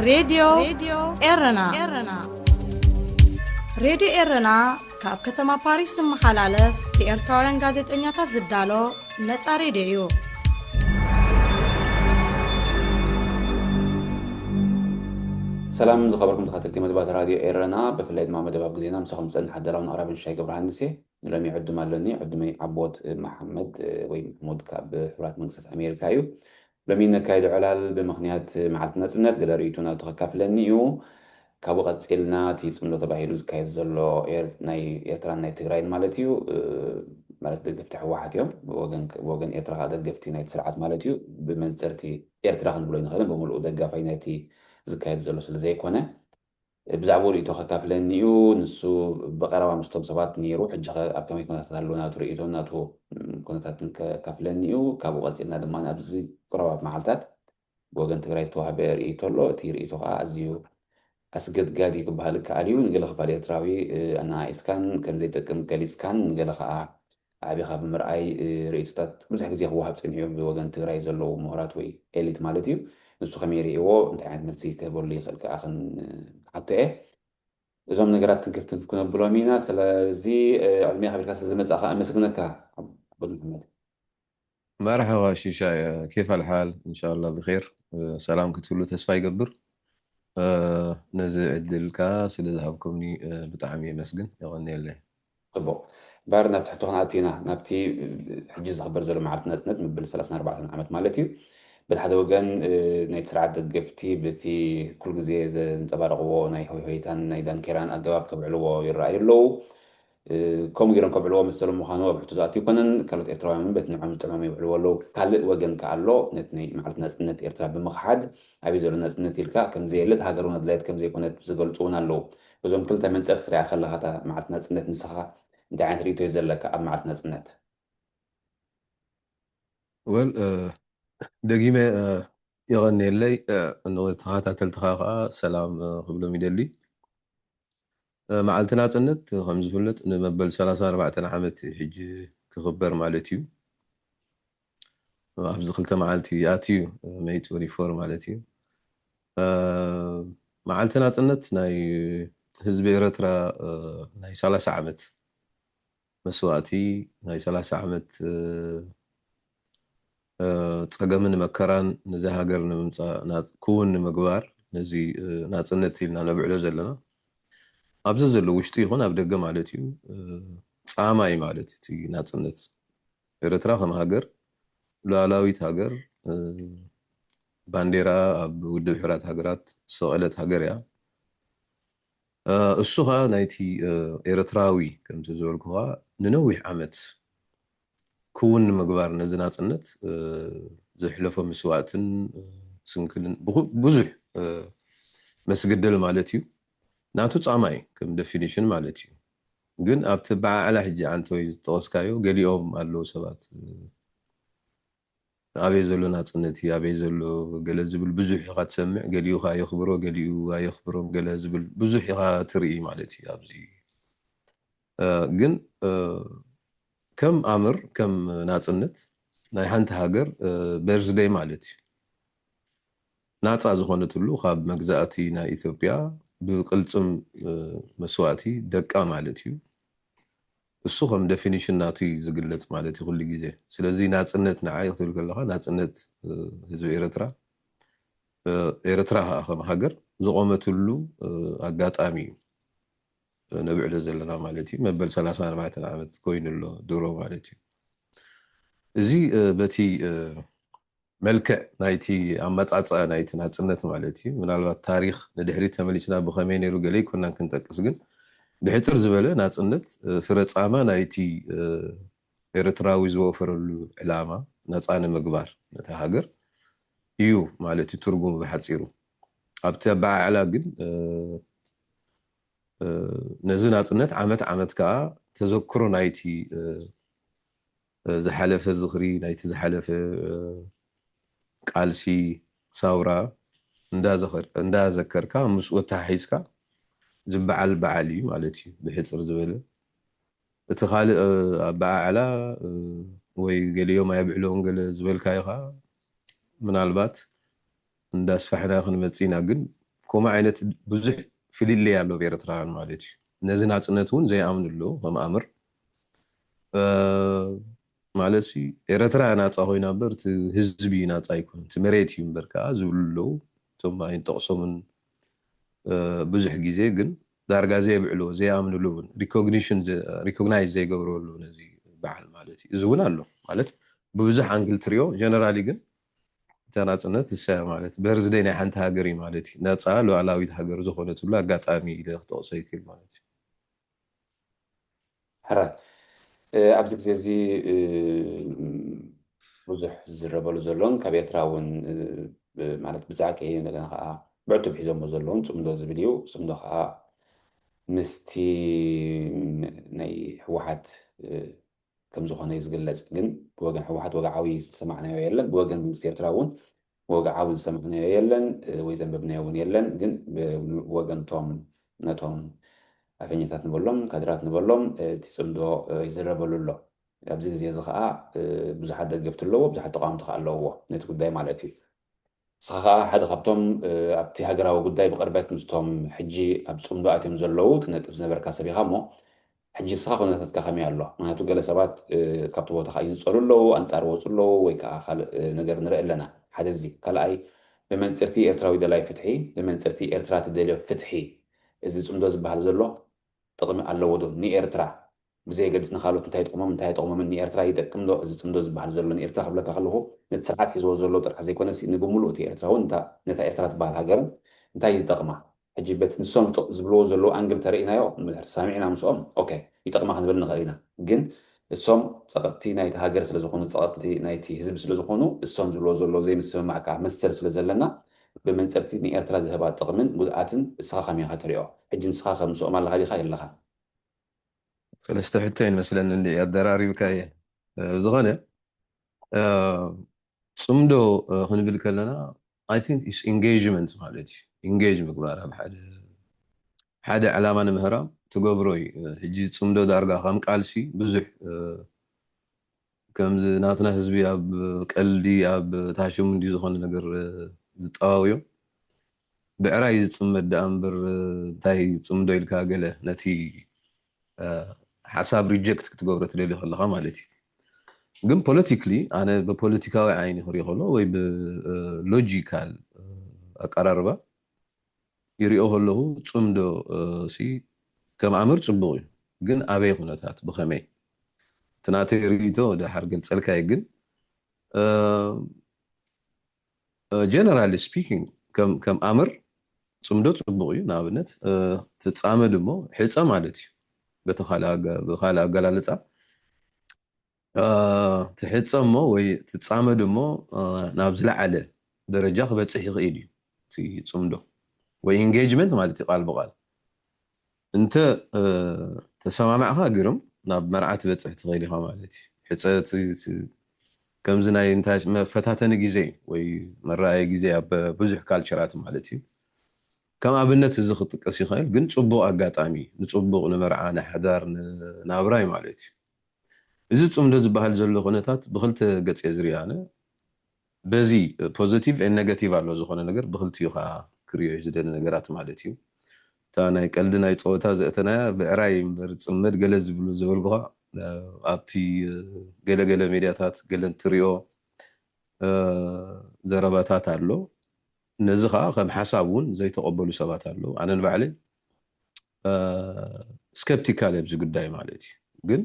ሬድዮ ኤረና። ሬድዮ ኤረና ካብ ከተማ ፓሪስ ዝመሓላለፍ ብኤርትራውያን ጋዜጠኛታት ዝዳሎ ነጻ ሬድዮ እዩ። ሰላም ዝኸበርኩም ተኸተልቲ መደባት ራድዮ ኤረና፣ ብፍላይ ድማ መደብ ኣብ ግዜና ምሳኹም ዝጸንሕ ኣዳላውን ኣቕራብን ሻይ ገብረሃንስ እየ። ሎሚ ዕዱም ኣለኒ። ዕዱመይ ዓቦት መሓመድ ወይ መሕሙድ ካብ ሕቡራት መንግስታት ኣሜሪካ እዩ። ሎሚ ነካይዶ ዕላል ብምኽንያት መዓልቲ ናጽነት ገለ ርእይቶ ናቱ ከካፍለኒ እዩ። ካብኡ ቀጺልና እቲ ጽምዶ ተባሂሉ ዝካየድ ዘሎ ኤር- ናይ ኤርትራን ናይ ትግራይን ማለት እዩ። እ፣ ማለት ደገፍቲ ህወሓት እዮም። ብወገን ብወገን ኤርትራ ከዓ ደገፍቲ ናይቲ ስርዓት ማለት እዩ። ብመንጽርቲ ኤርትራ ክንብሎ ይንኽእልን ብምሉኡ ደጋፋይ ናይቲ ዝካየድ ዘሎ ስለ ዘይኮነ ብዛዕባኡ ርእይቶ ከካፍለኒ እዩ። ንሱ ብቐረባ ምስቶም ሰባት ነይሩ፣ ሕጂ ኸ ኣብ ከመይ ኩነታት ኣሎ ናቱ ርእይቶን ናቱ ኩነታትን ከካፍለኒ እዩ። ካብኡ ቀጺልና ድማ ኣብዚ ቁረባብ መዓልታት ብወገን ትግራይ ዝተዋህበ ርእይቶ ኣሎ። እቲ ርእይቶ ከዓ ኣዝዩ ኣስገድጋዲ ክበሃል ይከኣል እዩ። ንገለ ክፋል ኤርትራዊ ኣነኣኢስካን ከም ዘይጠቅም ገሊጽካን፣ ንገለ ከዓ ኣዕቢኻ ብምርኣይ ርእይቶታት ብዙሕ ግዜ ክወሃብ ጸኒሑ እዩ ብወገን ትግራይ ዘለዉ ምሁራት ወይ ኤሊት ማለት እዩ። ንሱ ከመይ ርእይዎ፣ እንታይ ዓይነት መልሲ ክህበሉ ይኽእል ከዓ ክንሓቶ እየ። እዞም ነገራት ትንክፍ ትንክፍ ክነብሎም ኢና። ስለዚ ዕድሜ ከቢርካ ስለዝመጻእካ ኣመስግነካ። ኣቦ መሓመድ። مرحبا شيشاي، كيف الحال؟ إن شاء الله بخير. ሰላም ክትብሉ ተስፋ ይገብር። ነዚ ዕድልካ ስለ ዝሃብኩምኒ ብጣዕሚ የመስግን፣ የቐንየለይ። ጽቡቕ። እምበኣር ናብ ትሕቶ ክንኣቱ ኢና፣ ናብቲ ሕጂ ዝኽበር ዘሎ መዓልቲ ናጽነት፣ መበል ሰላሳን ኣርባዕተን ዓመት ማለት እዩ። በቲ ሓደ ወገን ናይቲ ስርዓት ደገፍቲ በቲ ኩሉ ግዜ ዘንጸባርቕዎ ናይ ሆይ ሆይታን ናይ ዳንኬራን ኣገባብ ከብዕልዎ ይረኣዩ ኣለዉ። ከምኡ ገይሮም ከብዕልዎ መሰሎም ምዃኑ ኣብ ሕቶ ዝኣቱ ኣይኮነን። ካልኦት ኤርትራውያን እውን በቲ ንዖም ዝጥዕሞም የብዕልዎ ኣለዉ። ካልእ ወገን ከኣ ኣሎ፣ ነቲ ናይ መዓልቲ ናጽነት ኤርትራ ብምኽሓድ፣ ኣበይ ዘሎ ናጽነት ኢልካ ከም ዘየለ፣ እታ ሃገር እውን ኣድላይት ከም ዘይኮነት ዝገልጹ እውን ኣለዉ። በዞም ክልተ መንጸር ክትሪኣ ከለኻ እታ መዓልቲ ናጽነት ንስኻ እንታይ ዓይነት ርእይቶ እዩ ዘለካ ኣብ መዓልቲ ናጽነት? ወል ደጊመ የቐንየለይ። ንተኸታተልትኻ ከዓ ሰላም ክብሎም ይደሊ። መዓልቲ ናጽነት ከም ዝፍለጥ ንመበል ሰላሳ ኣርባዕተን ዓመት እዩ ሕጂ ክኽበር ማለት እዩ። ኣብዚ ክልተ መዓልቲ ኣትዩ፣ መይ ትወንቲ ፎር ማለት እዩ። መዓልቲ ናጽነት ናይ ህዝቢ ኤረትራ ናይ ሰላሳ ዓመት መስዋእቲ፣ ናይ ሰላሳ ዓመት ጸገምን መከራን ነዚ ሃገር ንምምጻእ፣ ክውን ንምግባር፣ ነዚ ናጽነት ኢልና ነብዕሎ ዘለና ኣብዚ ዘሎ ውሽጢ ይኹን ኣብ ደገ ማለት እዩ። ጻማ እዩ ማለት እቲ ናጽነት። ኤረትራ ከም ሃገር፣ ሉዓላዊት ሃገር፣ ባንዴራ ኣብ ውድብ ሕራት ሃገራት ዝሰቐለት ሃገር እያ። እሱ ኸኣ ናይቲ ኤረትራዊ ከምቲ ዝበልኩኻ ንነዊሕ ዓመት ክውን ንምግባር ነዚ ናጽነት ዘሕለፎ ምስዋእትን ስንክልን ብዙሕ መስግደል ማለት እዩ። ናቱ ጻማ እዩ ከም ደፊኒሽን ማለት እዩ። ግን ኣብቲ ኣበዓዕላ ሕጂ ኣንተ ወይ ዝጠቐስካዮ ገሊኦም ኣለዉ ሰባት ኣበይ ዘሎ ናጽነት እዩ ኣበይ ዘሎ ገለ ዝብል ብዙሕ ኢኻ ትሰምዕ። ገሊኡ ኸኣ የኽብሮ ገሊኡ ኣየኽብሮም ገለ ዝብል ብዙሕ ኢኻ ትርኢ ማለት እዩ። ኣብዚ ግን ከም ኣምር ከም ናጽነት ናይ ሓንቲ ሃገር በርዝደይ ማለት እዩ። ናጻ ዝኾነትሉ ካብ መግዛእቲ ናይ ኢትዮጵያ ብቅልጽም መስዋእቲ ደቃ ማለት እዩ። እሱ ከም ደፊኒሽን ናቱ እዩ ዝግለጽ ማለት እዩ ኩሉ ግዜ። ስለዚ ናጽነት ንዓይ ክትብል ከለኻ ናጽነት ህዝቢ ኤረትራ፣ ኤረትራ ኸኣ ከም ሃገር ዝቆመትሉ ኣጋጣሚ እዩ ነብዕሎ ዘለና ማለት እዩ። መበል ሰላሳን ኣርባዕተን ዓመት ኮይኑ ኣሎ ድሮ ማለት እዩ። እዚ በቲ መልክዕ ናይቲ ኣመጻጽኣ ናይቲ ናጽነት ማለት እዩ። ምናልባት ታሪኽ ንድሕሪት ተመሊስና ብኸመይ ነይሩ ገለ ኣይኮናን ክንጠቅስ፣ ግን ብሕጽር ዝበለ ናጽነት ፍረ ጻማ ናይቲ ኤርትራዊ ዝወፈረሉ ዕላማ ነጻ ንምግባር ነታ ሃገር እዩ ማለት እዩ ትርጉሙ ብሓጺሩ። ኣብቲ ኣበዓዕላ ግን ነዚ ናጽነት ዓመት ዓመት ከኣ ተዘክሮ ናይቲ ዝሓለፈ ዝኽሪ ናይቲ ዝሓለፈ ቃልሲ ሳውራ እንዳዘኸርካ ምስኡ ኣተሓሒዝካ ዝበዓል በዓል እዩ ማለት እዩ። ብሕፅር ዝበለ እቲ ካልእ ኣበዓዕላ ወይ ገሊኦም ኣየብዕልዎን ገለ ዝበልካዮ ከዓ ምናልባት እንዳስፋሕና ክንመፅእ ኢና። ግን ከምኡ ዓይነት ብዙሕ ፍልልይ ኣሎ ኣብ ኤርትራውያን ማለት እዩ። ነዚ ናጽነት እውን ዘይኣምኑ ኣለዉ ከም ኣምር ማለት እዩ። ኤረትራ ናጻ ኮይና እምበር እቲ ህዝቢ ናጻ ኣይኮነን፣ እቲ መሬት እዩ እምበር ከዓ ዝብሉ ኣለዉ። እቶም ኣይንጠቕሶምን ብዙሕ ግዜ ግን ዳርጋ ዘይብዕልዎ ዘይኣምንሉ እውን ሪኮግኒሽን ሪኮግናይዝ ዘይገብርዎ ኣለዉ ነዚ በዓል ማለት እዩ። እዚ እውን ኣሎ ማለት ብብዙሕ ኣንግል ትሪኦ ጀነራሊ ግን እታ ናጽነት እሳ ማለት በርዝደይ ናይ ሓንቲ ሃገር እዩ ማለት እዩ። ነጻ ሉዓላዊት ሃገር ዝኾነትሉ ኣጋጣሚ ኢለ ክጠቕሶ ይክእል ማለት እዩ። ሕራይ ኣብዚ ግዜ እዚ ብዙሕ ዝዝረበሉ ዘለውን ካብ ኤርትራ እውን ማለት ብዛዕቂ እንደገና ከዓ ብዕቱብ ሒዞሞ ዘለውን ጽምዶ ዝብል እዩ። ጽምዶ ከዓ ምስቲ ናይ ህወሓት ከም ዝኾነ እዩ ዝግለጽ። ግን ብወገን ህወሓት ወግዓዊ ዝሰማዕናዮ የለን። ብወገን መንግስቲ ኤርትራ እውን ወግዓዊ ዝሰማዕናዮ የለን ወይ ዘንበብናዮ እውን የለን። ግን ብወገንቶም ነቶም ኣፈኛታት ንበሎም ካድራት ንበሎም እቲ ጽምዶ ይዝረበሉ ኣሎ። ኣብዚ ግዜ እዚ ከዓ ብዙሓት ደገፍቲ ኣለዎ፣ ብዙሓት ተቃወምቲ ከዓ ኣለዎ ነቲ ጉዳይ ማለት እዩ። ንስኻ ከዓ ሓደ ካብቶም ኣብቲ ሃገራዊ ጉዳይ ብቅርበት ምስቶም ሕጂ ኣብ ጽምዶ ኣትዮም ዘለዉ ትነጥፍ ዝነበርካ ሰብ ኢኻ እሞ ሕጂ ንስኻ ኩነታትካ ከመይ ኣሎ? ምክንያቱ ገለ ሰባት ካብቲ ቦታኻ ይንጸሉ ኣለዉ፣ ኣንጻር ወፁ ኣለዉ ወይ ከዓ ካልእ ነገር ንርኢ ኣለና። ሓደ እዚ ካልኣይ ብመንፅርቲ ኤርትራዊ ደላይ ፍትሒ ብመንፅርቲ ኤርትራ ትደልዮ ፍትሒ እዚ ጽምዶ ዝበሃል ዘሎ ጥቕሚ ኣለዎ ዶ ንኤርትራ? ብዘየገድስ ንካልኦት እንታይ ይጠቕሞም እንታይ ይጠቕሞምን ንኤርትራ ይጠቅም ዶ እዚ ጽምዶ ዝበሃል ዘሎ ንኤርትራ ክብለካ ከለኹ ነቲ ስርዓት ሒዝዎ ዘሎ ጥራሕ ዘይኮነሲ ንብምሉእ እቲ ኤርትራ እውን ነታ ኤርትራ ትበሃል ሃገርን እንታይ ይጠቕማ? ሕጂ በቲ ንሶም ዝብልዎ ዘለዉ ኣንግል ተርእናዮ ሰሚዕና ምስኦም ኦኬ ይጠቕማ ክንብል ንኽእል ኢና። ግን እሶም ጸቐጥቲ ናይቲ ሃገር ስለ ዝኾኑ ጸቐጥቲ ናይቲ ህዝቢ ስለ ዝኾኑ እሶም ዝብልዎ ዘለዉ ዘይምስምማዕ ከዓ መሰል ስለ ዘለና ብመንጽርቲ ንኤርትራ ዝህባ ጥቕምን ጉድኣትን እስኻ ከመይ ኢኻ ትሪኦ? ሕጂ ንስኻ ከም ምስኦም ኣለኻ ዲኻ የለኻን? ሰለስተ ሕቶ እየን መስለኒ እንዲ ኣደራሪብካ እየ ዝኾነ ጽምዶ ክንብል ከለና I think is engagement ማለት እዩ። ኢንጌጅ ምግባር ኣብ ሓደ ሓደ ዕላማ ንምህራም ትገብሮ እዩ። ሕጂ ጽምዶ ዳርጋ ከም ቃልሲ ብዙሕ ከምዚ ናትና ህዝቢ ኣብ ቀልዲ ኣብ ታሽሙ እንዲ ዝኾነ ነገር ዝጠዋውዮ ብዕራይ ዝጽመድ ደኣ እምበር እንታይ ጽምዶ ኢልካ ገለ ነቲ ሓሳብ ሪጀክት ክትገብሮ ትደሊ ከለኻ ማለት እዩ። ግን ፖለቲክሊ ኣነ ብፖለቲካዊ ዓይኒ ክሪኦ ከሎ ወይ ብሎጂካል ኣቀራርባ ይሪኦ ከለኹ ጽምዶ ሲ ከም ኣምር ጽቡቕ እዩ። ግን ኣበይ ኩነታት ብኸመይ እቲ ናተይ ርእይቶ ደሓር ገልጸልካ እዩ። ግን ጀነራሊ ስፒኪንግ ከም ኣምር ጽምዶ ጽቡቕ እዩ። ንኣብነት ትጻመድ እሞ ሕጸ ማለት እዩ። በቲ ካልእ ኣገላልጻ ትሕጸ እሞ ወይ ትጻመድ እሞ ናብ ዝለዓለ ደረጃ ክበጽሕ ይኽእል እዩ። እቲ ጽምዶ ወይ ኢንጌጅመንት ማለት እዩ ቃል ብቃል እንተ ተሰማማዕካ ግርም ናብ መርዓ ትበጽሕ ትኽእል ኢኻ ማለት እዩ። ሕጸ ከምዚ ናይ እንታይ መፈታተኒ ግዜ ወይ መረኣየ ግዜ ኣብ ብዙሕ ካልቸራት ማለት እዩ። ከም ኣብነት እዚ ክጥቀስ ይኽእል፣ ግን ጽቡቕ ኣጋጣሚ ንጽቡቕ ንመርዓ ንሓዳር ንናብራይ ማለት እዩ። እዚ ጽምዶ ዝበሃል ዘሎ ኩነታት ብክልተ ገጽ እየ ዝሪኦ ኣነ። በዚ ፖዘቲቭ ኤን ኔጋቲቭ ኣሎ ዝኾነ ነገር ብክልቲኡ ከዓ ክሪኦ እዩ ዝደሊ ነገራት ማለት እዩ። እታ ናይ ቀልዲ ናይ ፀወታ ዘእተናያ ብዕራይ እምበር ፅመድ ገለ ዝብሉ ዝበልኩኻ ኣብቲ ገለገለ ሜድያታት ገለ እንትሪኦ ዘረባታት ኣሎ። ነዚ ከዓ ከም ሓሳብ እውን ዘይተቐበሉ ሰባት ኣለዉ። ኣነ ንባዕለይ ስከፕቲካል ኣብዚ ጉዳይ ማለት እዩ። ግን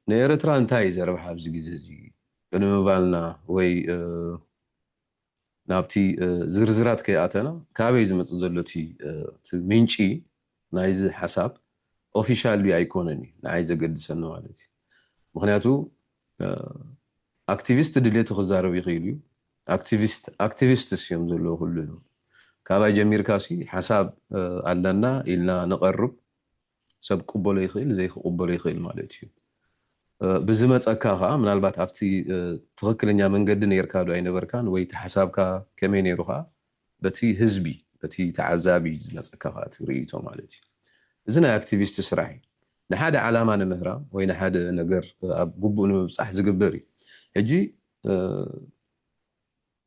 ንኤርትራ እንታይ እዩ ዘረብሓ ኣብዚ ግዜ እዚ ቅድሚ ምባልና ወይ ናብቲ ዝርዝራት ከይኣተና ካበይ ዝመፅእ ዘሎ እቲ ምንጪ ናይዚ ሓሳብ ኦፊሻል ድዩ ኣይኮነን እዩ ንዓይ ዘገድሰኒ ማለት እዩ። ምክንያቱ ኣክቲቪስት ድሌቱ ክዛረብ ይኽእል እዩ። ኣክቲቪስት ኣክቲቪስትስ እዮም ዘለዉ ኩሉ ካባይ ጀሚርካ ሲ ሓሳብ ኣለና ኢልና ንቐርብ ሰብ ክቕበሎ ይኽእል ዘይክቕበሎ ይኽእል ማለት እዩ። ብዝመፀካ ከዓ ምናልባት ኣብቲ ትኽክለኛ መንገዲ ነይርካ ዶ ኣይነበርካን ወይ እቲ ሓሳብካ ከመይ ነይሩ ከዓ በቲ ህዝቢ በቲ ተዓዛቢ ዝመፀካ ከዓ እቲ ርእይቶ ማለት እዩ። እዚ ናይ ኣክቲቪስት ስራሕ እዩ። ንሓደ ዓላማ ንምህራም ወይ ንሓደ ነገር ኣብ ግቡእ ንምብፃሕ ዝግበር እዩ። ሕጂ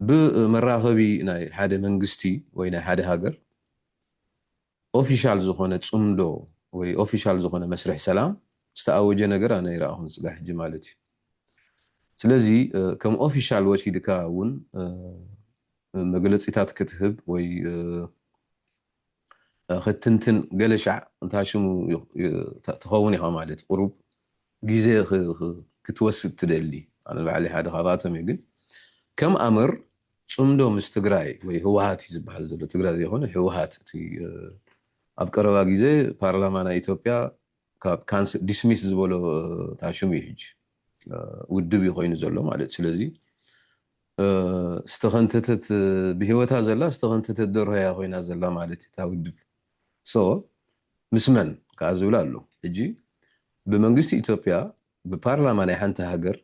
ብመራኸቢ ናይ ሓደ መንግስቲ ወይ ናይ ሓደ ሃገር ኦፊሻል ዝኾነ ጽምዶ ወይ ኦፊሻል ዝኾነ መስርሕ ሰላም ዝተኣወጀ ነገር ኣነ ይረኣኹን ስጋ ሕጂ ማለት እዩ። ስለዚ ከም ኦፊሻል ወሲድካ እውን መግለፂታት ክትህብ ወይ ክትንትን ገለ ሻዕ እንታ ሽሙ ትኸውን ኢኻ ማለት ቁሩብ ግዜ ክትወስድ ትደሊ። ኣነ ባዕሊ ሓደ ካብኣቶም እዩ። ግን ከም ኣምር ጽምዶ ምስ ትግራይ ወይ ህወሓት እዩ ዝበሃል ዘሎ፣ ትግራይ ዘይኮነ ህወሓት፣ እቲ ኣብ ቀረባ ግዜ ፓርላማ ናይ ኢትዮጵያ ካብ ካንስ ዲስሚስ ዝበሎ ታሽሙ እዩ ሕጂ ውድብ እዩ ኮይኑ ዘሎ ማለት። ስለዚ ዝተኸንተተት ብህይወታ ዘላ ዝተኸንተተት ደርሆ እያ ኮይና ዘላ ማለት እታ ውድብ። ሶ ምስ መን ከዓ ዝብል ኣሎ። ሕጂ ብመንግስቲ ኢትዮጵያ ብፓርላማ ናይ ሓንቲ ሃገር፣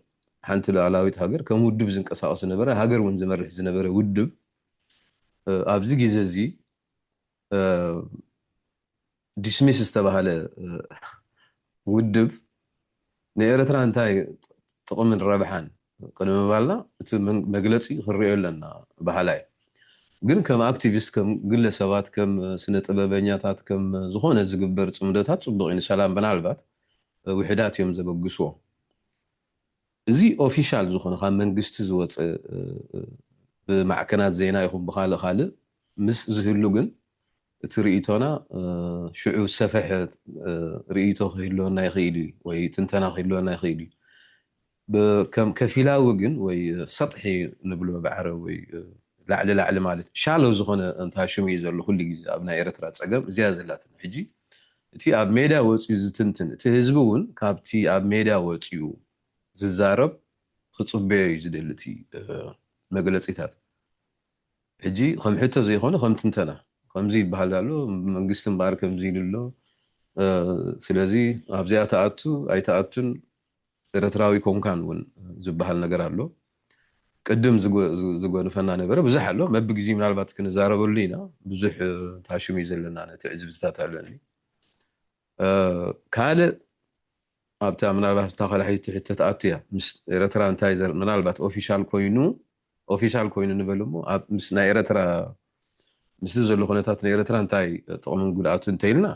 ሓንቲ ሉዓላዊት ሃገር ከም ውድብ ዝንቀሳቐስ ዝነበረ፣ ሃገር እውን ዝመርሕ ዝነበረ ውድብ ኣብዚ ግዜ እዚ ዲስሚስ ዝተባሃለ ውድብ ንኤርትራ እንታይ ጥቕምን ረብሓን ቅድሚ ምባልና እቲ መግለፂ ክንሪኦ ኣለና በሃላይ። ግን ከም ኣክቲቪስት፣ ከም ግለሰባት፣ ከም ስነ ጥበበኛታት፣ ከም ዝኾነ ዝግበር ፅምዶታት ፅቡቕ እዩ፣ ንሰላም ምናልባት ውሕዳት እዮም ዘበግስዎ። እዚ ኦፊሻል ዝኾነ ካብ መንግስቲ ዝወፀ ብማዕከናት ዜና ይኹን ብካልእ ካልእ ምስ ዝህሉ ግን እቲ ርእይቶና ሽዑ ዝሰፈሐ ርእይቶ ክህልወና ይኽእል እዩ ወይ ትንተና ክህልወና ይኽእል እዩ። ከፊላዊ ግን ወይ ሰጥሒ ንብሎ ብዓረብ ወይ ላዕሊ ላዕሊ ማለት ሻሎ ዝኾነ እንታ ሽሙ እዩ ዘሎ ኩሉ ግዜ ኣብ ናይ ኤርትራ ጸገም እዚያ ዘላትና። ሕጂ እቲ ኣብ ሜዳ ወፂኡ ዝትንትን እቲ ህዝቢ እውን ካብቲ ኣብ ሜዳ ወፂኡ ዝዛረብ ክፅበዮ እዩ ዝደሊ እቲ መግለፂታት። ሕጂ ከም ሕቶ ዘይኮነ ከም ትንተና ከምዚ ይበሃል ኣሎ፣ መንግስቲ እምበኣር ከምዚ ኢሉ ኣሎ። ስለዚ ኣብዚኣ ተኣቱ ኣይተኣቱን ኤርትራዊ ኮንካን እውን ዝበሃል ነገር ኣሎ። ቅድም ዝጎንፈና ነበረ፣ ብዙሕ ኣሎ። መብግዜ ምናልባት ክንዛረበሉ ኢና። ብዙሕ ታሽሙ እዩ ዘለና ነቲ ዕዝብትታት ኣለኒ። ካልእ ኣብታ ምናልባት እታ ካልኣይቲ ሕቶ ትኣቱ እያ። ምስ ኤርትራ እንታይ ምናልባት ኦፊሻል ኮይኑ ኦፊሻል ኮይኑ ንበል እሞ ምስ ናይ ኤርትራ ምስዚ ዘሎ ኩነታት ንኤርትራ እንታይ ጥቕምን ጉድኣቱ እንተኢልና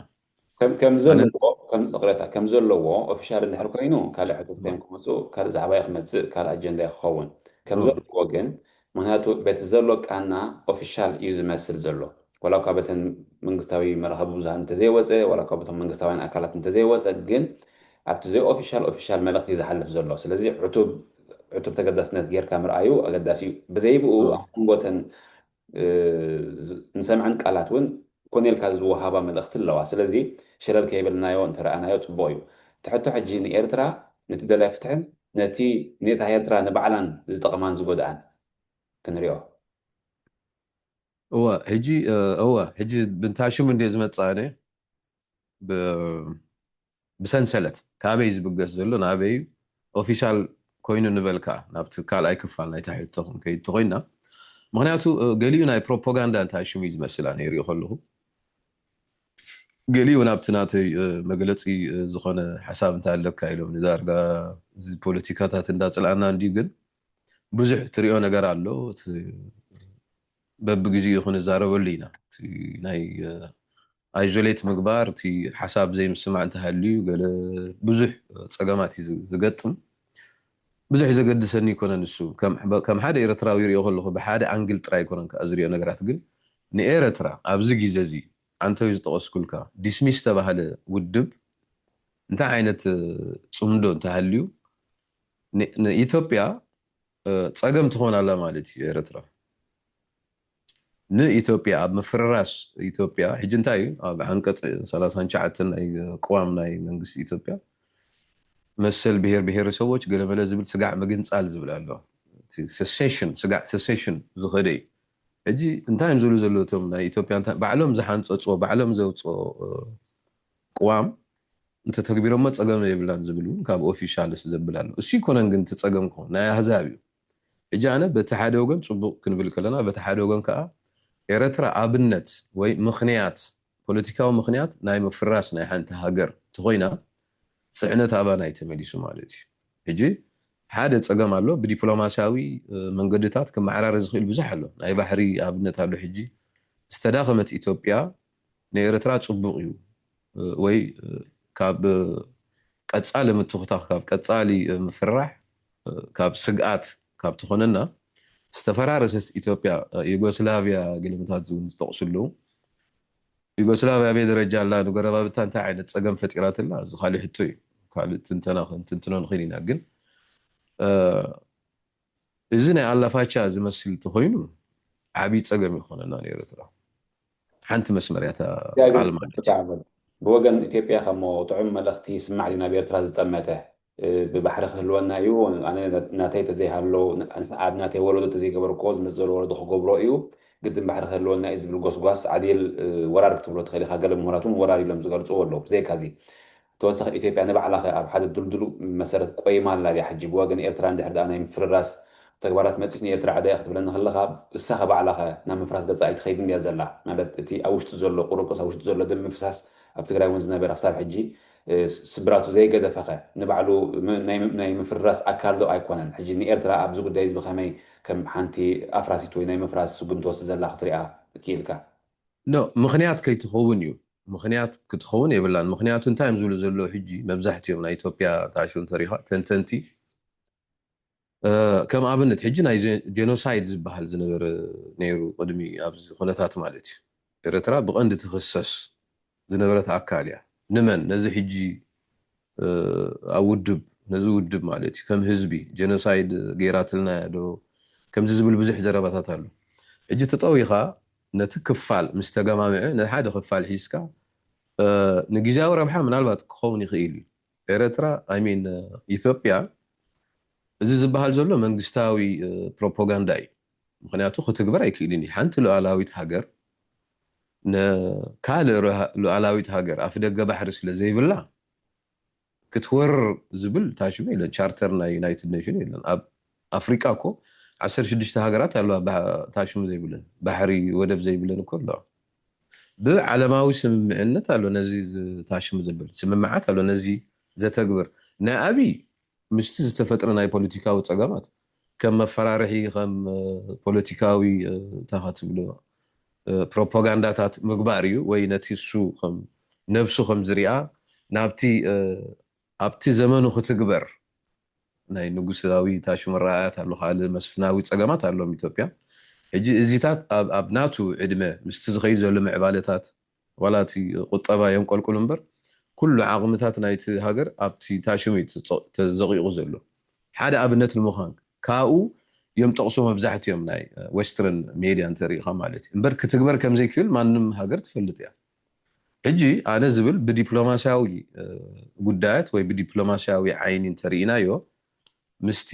ከም ዘለዎ ኦፊሻል እንድሕር ኮይኑ ካልእ ሕቶት እዮም ክመፁ፣ ካልእ ዛዕባ እዩ ክመፅእ፣ ካልእ ኣጀንዳ እዩ ክኸውን ከም ዘለዎ ግን ምክንያቱ በቲ ዘሎ ቃና ኦፊሻል እዩ ዝመስል ዘሎ። ዋላ እኳ በተን መንግስታዊ መራኸቢ ብዙሃን እንተዘይወፀ፣ ዋላ እኳ በቶም መንግስታውያን ኣካላት እንተዘይወፀ ግን ኣብቲ ዘይ ኦፊሻል ኦፊሻል መልእኽቲ ዝሓልፍ ዘሎ። ስለዚ ዕቱብ ዕቱብ ተገዳስነት ጌርካ ምርኣዩ ኣገዳሲ እዩ። ብዘይብኡ ኣብ መንጎተን ንሰምዐን ቃላት እውን ኮነ ኢልካ ዝወሃባ መልእኽቲ ኣለዋ። ስለዚ ሸለል ከይበልናዮ እንተረኣናዮ ፅቡቕ እዩ። እቲ ሕቶ ሕጂ ንኤርትራ ነቲ ደላይ ፍትሕን ነቲ ኔታ ኤርትራ ንባዕላን ዝጠቕማን ዝጎድኣን ክንሪኦ። እወ ሕጂ እወ ሕጂ ብንታሽም እንደ ዝመፅእ ኣነ ብሰንሰለት ካበይ ዝብገስ ዘሎ ናበይ ኦፊሻል ኮይኑ ንበልካ ናብቲ ካልኣይ ክፋል ናይታ ሕቶ ክንከይድ ተኮይና። ምክንያቱ ገሊኡ ናይ ፕሮፓጋንዳ እንታይ ሽሙ እዩ ዝመስል ኣነ ይሪኦ ከለኹ፣ ገሊኡ ናብቲ ናተይ መግለፂ ዝኾነ ሓሳብ እንታይ ኣለካ ኢሎም ንዳርጋ እዚ ፖለቲካታት እንዳፅልኣና እንድዩ። ግን ብዙሕ ትሪኦ ነገር ኣሎ። በብግዜኡ ክንዛረበሉ ኢና። ናይ ኣይዞሌት ምግባር፣ እቲ ሓሳብ ዘይምስማዕ እንተሃልዩ ገለ ብዙሕ ፀገማት እዩ ዝገጥም። ብዙሕ ዘገድሰኒ ይኮነ ንሱ። ከም ሓደ ኤርትራዊ ይሪኦ ከለኹ ብሓደ ኣንግል ጥራይ ይኮነን ከዓ ዝሪኦ ነገራት። ግን ንኤርትራ ኣብዚ ግዜ እዚ ኣንተዩ ዝጠቐስኩልካ ዲስሚስ ዝተባሃለ ውድብ እንታይ ዓይነት ፅምዶ እንተሃልዩ ንኢትዮጵያ ፀገም ትኾን ኣላ ማለት እዩ ኤርትራ። ንኢትዮጵያ ኣብ ምፍርራስ ኢትዮጵያ ሕጂ እንታይ እዩ ኣብ ዓንቀፅ ሰላሳን ትሽዓተን ናይ ቅዋም ናይ መንግስቲ ኢትዮጵያ መሰል ብሄር ብሄረሰቦች ገለመለ ዝብል ስጋዕ ምግንፃል ዝብል ኣሎ። ሰሴሽን ስጋዕ ሰሴሽን ዝኸደ እዩ። ሕጂ እንታይ እዮም ዝብሉ ዘለዉ እቶም ናይ ኢትዮጵያ ባዕሎም ዝሓንፀፅዎ ባዕሎም ዘውፅኦ ቅዋም እንተተግቢሮሞ ፀገም የብላን ዝብል እውን ካብ ኦፊሻልስ ዘብል ኣሎ። እሱ ይኮነን ግን እቲ ፀገም ክኾን ናይ ኣህዛብ እዩ። ሕጂ ኣነ በቲ ሓደ ወገን ፅቡቅ ክንብል ከለና በቲ ሓደ ወገን ከዓ ኤረትራ ኣብነት ወይ ምኽንያት ፖለቲካዊ ምኽንያት ናይ ምፍራስ ናይ ሓንቲ ሃገር እንተኮይና ፅዕነት ኣባና እዩ ተመሊሱ ማለት እዩ። ሕጂ ሓደ ጸገም ኣሎ። ብዲፕሎማስያዊ መንገድታት ክመዓራረ ዝኽእል ብዙሕ ኣሎ። ናይ ባሕሪ ኣብነት ኣሎ። ሕጂ ዝተዳኸመት ኢትዮጵያ ንኤርትራ ጽቡቕ እዩ ወይ ካብ ቀጻሊ ምትኹታኽ፣ ካብ ቀጻሊ ምፍርራሕ፣ ካብ ስግኣት ካብ ትኾነና፣ ዝተፈራረሰት ኢትዮጵያ፣ ዩጎስላቪያ ገለመታት እውን ዝጠቕሱ ኣለዉ። ዩጎስላቪያ ኣበይ ደረጃ ኣላ፣ ንጎረባብታ እንታይ ዓይነት ጸገም ፈጢራትላ፣ እዚ ካልእ ሕቶ እዩ። ካልእ ትንተና ክንትንትኖ ንኽእል ኢና። ግን እዚ ናይ ኣላፋቻ ዝመስል እንተኾይኑ ዓብዪ ጸገም ይኾነና ንኤርትራ። ሓንቲ መስመር እያ እታ ቃል ማለት እዩ። ብወገን ኢትዮጵያ ከሞ ጥዑም መልእኽቲ ይስማዕ ድዩ ናብ ኤርትራ ዝጠመተ? ብባሕሪ ክህልወና እዩ፣ ኣነ ናተይ ተዘይሃሎ፣ ኣብ ናተይ ወለዶ ተዘይገበርኮ ዝመፅእ ዘሎ ወለዶ ክገብሮ እዩ። ግድን ባሕሪ ክህልወና እዩ ዝብል ጎስጓስ ዓዲል ወራር ክትብሎ ትኽእል ኢኻ። ገለ ምሁራት እውን ወራር ኢሎም ዝገልፅዎ ኣለዉ። ብዘይካዚ ተወሳኺ ኢትዮጵያ ንባዕላ ኸ ኣብ ሓደ ድልድሉ መሰረት ቆይማ ኣላ ድያ? ሕጂ ብወገን ኤርትራ እንድሕር ደኣ ናይ ምፍርራስ ተግባራት መፂስ ንኤርትራ ዕዳ ክትብለኒ ከለኻ፣ እሳ ኸ ባዕላ ኸ ናብ ምፍራስ ገፃ ኣይትኸይድን ድያ ዘላ? ማለት እቲ ኣብ ውሽጢ ዘሎ ቁርቁስ፣ ኣብ ውሽጢ ዘሎ ደም ምፍሳስ ኣብ ትግራይ እውን ዝነበረ ክሳብ ሕጂ ስብራቱ ዘይገደፈኸ ንባዕሉ ናይ ምፍርራስ ኣካል ዶ ኣይኮነን? ሕጂ ንኤርትራ ኣብዚ ጉዳይ እዚ ብኸመይ ከም ሓንቲ ኣፍራሲት ወይ ናይ ምፍራስ ስጉም ትወስድ ዘላ ክትሪኣ ክኢልካ? ኖ፣ ምኽንያት ከይትኸውን እዩ። ምኽንያት ክትኸውን የብላን። ምኽንያቱ እንታይ እዮም ዝብሉ ዘለዉ? ሕጂ መብዛሕትኦም ናይ ኢትዮጵያ ታሽም ተሪኻ ተንተንቲ ከም ኣብነት ሕጂ ናይ ጀኖሳይድ ዝበሃል ዝነበረ ነይሩ ቅድሚ ኣብዚ ኩነታት ማለት እዩ። ኤርትራ ብቐንዲ ትኽሰስ ዝነበረት ኣካል እያ። ንመን? ነዚ ሕጂ ኣብ ውድብ፣ ነዚ ውድብ ማለት እዩ፣ ከም ህዝቢ ጀኖሳይድ ገይራትልና ዶ ከምዚ ዝብል ብዙሕ ዘረባታት ኣሎ። ሕጂ ተጠዊኻ ነቲ ክፋል ምስ ተገማምዐ፣ ነቲ ሓደ ክፋል ሒዝካ ንግዜያዊ ረብሓ ምናልባት ክኸውን ይኽእል እዩ። ኤርትራ፣ I mean ኢትዮጵያ፣ እዚ ዝበሃል ዘሎ መንግስታዊ ፕሮፓጋንዳ እዩ። ምኽንያቱ ክትግበር ኣይክእልን እዩ። ሓንቲ ሉዓላዊት ሃገር ንካልእ ሉዓላዊት ሃገር ኣፍ ደገ ባሕሪ ስለ ዘይብላ ክትወርር ዝብል ታሽሙ የለን። ቻርተር ናይ ዩናይትድ ኔሽን የለን። ኣብ ኣፍሪቃ እኮ ዓሰርተ ሽዱሽተ ሃገራት ኣለዋ ታሽሙ ዘይብለን፣ ባሕሪ ወደብ ዘይብለን እኮ ኣለዋ። ብዓለማዊ ስምምዕነት ኣሎ ነዚ ታሽሙ ዝብል ስምምዓት ኣሎ ነዚ ዘተግብር። ናይ ኣብይ ምስቲ ዝተፈጥረ ናይ ፖለቲካዊ ጸገማት ከም መፈራርሒ፣ ከም ፖለቲካዊ እንታይ ትብሎ ፕሮፓጋንዳታት ምግባር እዩ፣ ወይ ነቲ እሱ ከም ነብሱ ከም ዝሪኣ ናብቲ ኣብቲ ዘመኑ ክትግበር ናይ ንጉሳዊ ታሽሙ ረኣያት ኣሎ፣ ካልእ መስፍናዊ ጸገማት ኣለዎም ኢትዮጵያ። ሕጂ እዚታት ኣብ ናቱ ዕድመ ምስቲ ዝኸይድ ዘሎ ምዕባለታት ዋላ እቲ ቁጠባ የንቆልቁል እምበር ኩሉ ዓቕምታት ናይቲ ሃገር ኣብቲ ታሽሙ እዩ ተዘቂቑ ዘሎ። ሓደ ኣብነት ንምዃን ካብኡ እዮም ጠቕሶ መብዛሕትኦም ናይ ዌስተርን ሜድያ እንተሪኢኻ ማለት እዩ። እምበር ክትግበር ከምዘይክእል ማንም ሃገር ትፈልጥ እያ። ሕጂ ኣነ ዝብል ብዲፕሎማስያዊ ጉዳያት ወይ ብዲፕሎማስያዊ ዓይኒ እንተሪኢናዮ ምስቲ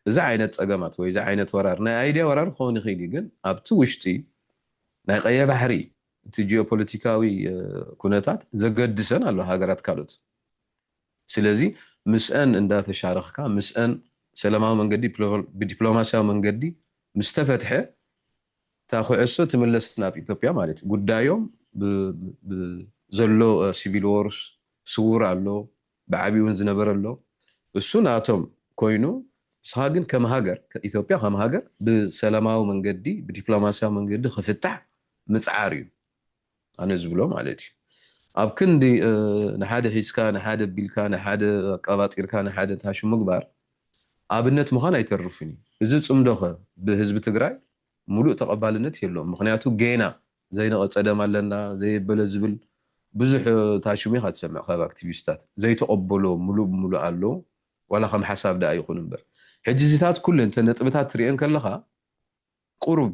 እዚ ዓይነት ጸገማት ወይ እዚ ዓይነት ወራር ናይ ኣይድያ ወራር ክኸውን ይኽእል እዩ፣ ግን ኣብቲ ውሽጢ ናይ ቀይሕ ባሕሪ እቲ ጂኦፖለቲካዊ ኩነታት ዘገድሰን ኣሎ ሃገራት ካልኦት። ስለዚ ምስአን እንዳተሻረኽካ ምስአን ሰላማዊ መንገዲ ብዲፕሎማስያዊ መንገዲ ምስ ተፈትሐ እታ ኩዕሶ ትምለስ ናብ ኢትዮጵያ ማለት እዩ። ጉዳዮም ዘሎ ሲቪል ዎርስ ስውር ኣሎ፣ ብዓብዩ እውን ዝነበረ ኣሎ። እሱ ናቶም ኮይኑ ንስኻ ግን ከም ሃገር ኢትዮጵያ ከም ሃገር ብሰላማዊ መንገዲ ብዲፕሎማስያዊ መንገዲ ክፍታሕ ምፅዓር እዩ ኣነ ዝብሎ ማለት እዩ። ኣብ ክንዲ ንሓደ ሒዝካ ንሓደ ቢልካ ንሓደ ኣቀባጢርካ ንሓደ ታሹ ምግባር ኣብነት ምዃን ኣይተርፍን እዩ። እዚ ፅምዶኸ ብህዝቢ ትግራይ ሙሉእ ተቐባልነት የለዎም። ምኽንያቱ ጌና ዘይነቐፀ ደም ኣለና ዘየበለ ዝብል ብዙሕ ታሽሙ ኢኻ ትሰምዕ ካብ ኣክቲቪስታት ዘይተቐበሎ ሙሉእ ብሙሉእ ኣሎ። ዋላ ከም ሓሳብ ደኣ ይኹን እምበር ሕጂ እዚታት ኩሉ እንተ ነጥብታት ትሪኤን ከለኻ ቁሩብ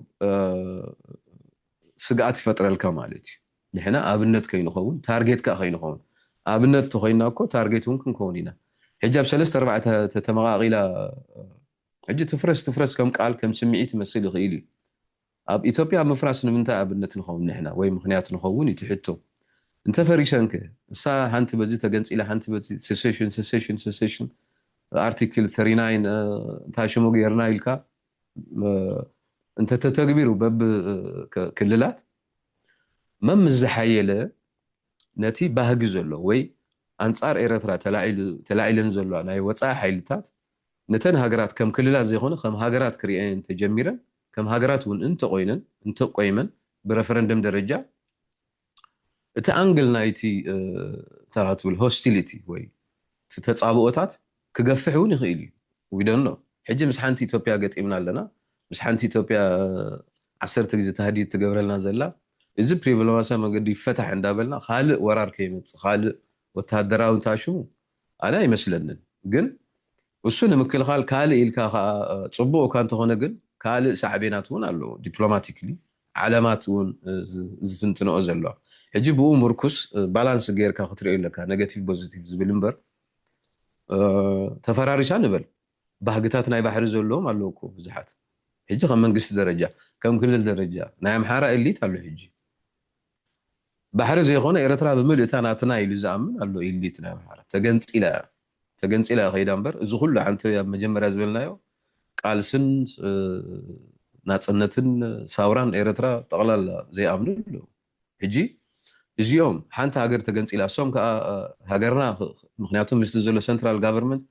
ስግኣት ይፈጥረልካ ማለት እዩ። ንሕና ኣብነት ከይንኸውን ታርጌት ከዓ ከይንኸውን ኣብነት ተኮይና እኮ ታርጌት እውን ክንከውን ኢና። ሕጂ ኣብ ሰለስተ ኣርባዕተ ተተመቃቂላ ሕጂ ትፍረስ ትፍረስ ከም ቃል ከም ስምዒት ይመስል ይኽእል እዩ። ኣብ ኢትዮጵያ ምፍራስ ንምንታይ ኣብነት ንኸውን ንሕና ወይ ምኽንያት ንኸውን እዩ ትሕቶ። እንተፈሪሰንከ እሳ ሓንቲ በዚ ተገንፂላ ሓንቲ በዚ ሴሴሽን ሴሴሽን ሴሴሽን ኣርቲክል ተርናይን እንታይ ሽሙ ጌርና ኢልካ እንተተተግቢሩ በብ ክልላት መም ዝሓየለ ነቲ ባህጊ ዘሎ ወይ ኣንፃር ኤረትራ ተላዒለን ዘለዋ ናይ ወፃኢ ሓይልታት ነተን ሃገራት ከም ክልላት ዘይኮነ ከም ሃገራት ክርእየን እንተጀሚረን፣ ከም ሃገራት እውን እንተቆይነን እንተቆይመን ብረፈረንደም ደረጃ እቲ ኣንግል ናይቲ እንታይ ትብል ሆስቲሊቲ ወይ እቲ ተፃብኦታት ክገፍሕ እውን ይኽእል እዩ። We don't know። ሕጂ ምስ ሓንቲ ኢትዮጵያ ገጢምና ኣለና። ምስ ሓንቲ ኢትዮጵያ ዓሰርተ ግዜ ታህዲድ ትገብረልና ዘላ፣ እዚ ብዲፕሎማስያዊ መገዲ ይፈታሕ እንዳበልና ካልእ ወራር ከይመፅእ ካልእ ወታደራዊ እንታሽሙ ኣነ ኣይመስለንን። ግን እሱ ንምክልኻል ካልእ ኢልካ ከዓ ፅቡቅ እኳ እንተኾነ ግን ካልእ ሳዕቤናት እውን ኣለዎ። ዲፕሎማቲክሊ ዓለማት እውን ዝትንትንኦ ዘለዋ ሕጂ ብኡ ምርኩስ ባላንስ ጌርካ ክትሪኦ ኣለካ። ኔጋቲቭ ፖዚቲቭ ዝብል እምበር ተፈራሪሳ ንበል ባህግታት ናይ ባሕሪ ዘለዎም ኣለዉ እኮ ብዙሓት። ሕጂ ከም መንግስቲ ደረጃ ከም ክልል ደረጃ ናይ ኣምሓራ ኤሊት ኣሎ። ሕጂ ባሕሪ ዘይኮነ ኤረትራ ብምልእታ ናትና ኢሉ ዝኣምን ኣሎ። ኤሊት ናይ ኣምሓራ ተገንፂላ እያ ተገንፂላ እያ ከይዳ እምበር እዚ ኩሉ ሓንቲ ኣብ መጀመርያ ዝበልናዮ ቃልስን ናፅነትን ሳውራን ኤረትራ ጠቕላላ ዘይኣምኑ ኣለዉ። ሕጂ እዚኦም ሓንቲ ሃገር ተገንፂላ እሶም ከዓ ሃገርና ምክንያቱ ምስቲ ዘሎ ሰንትራል ጋቨርንመንት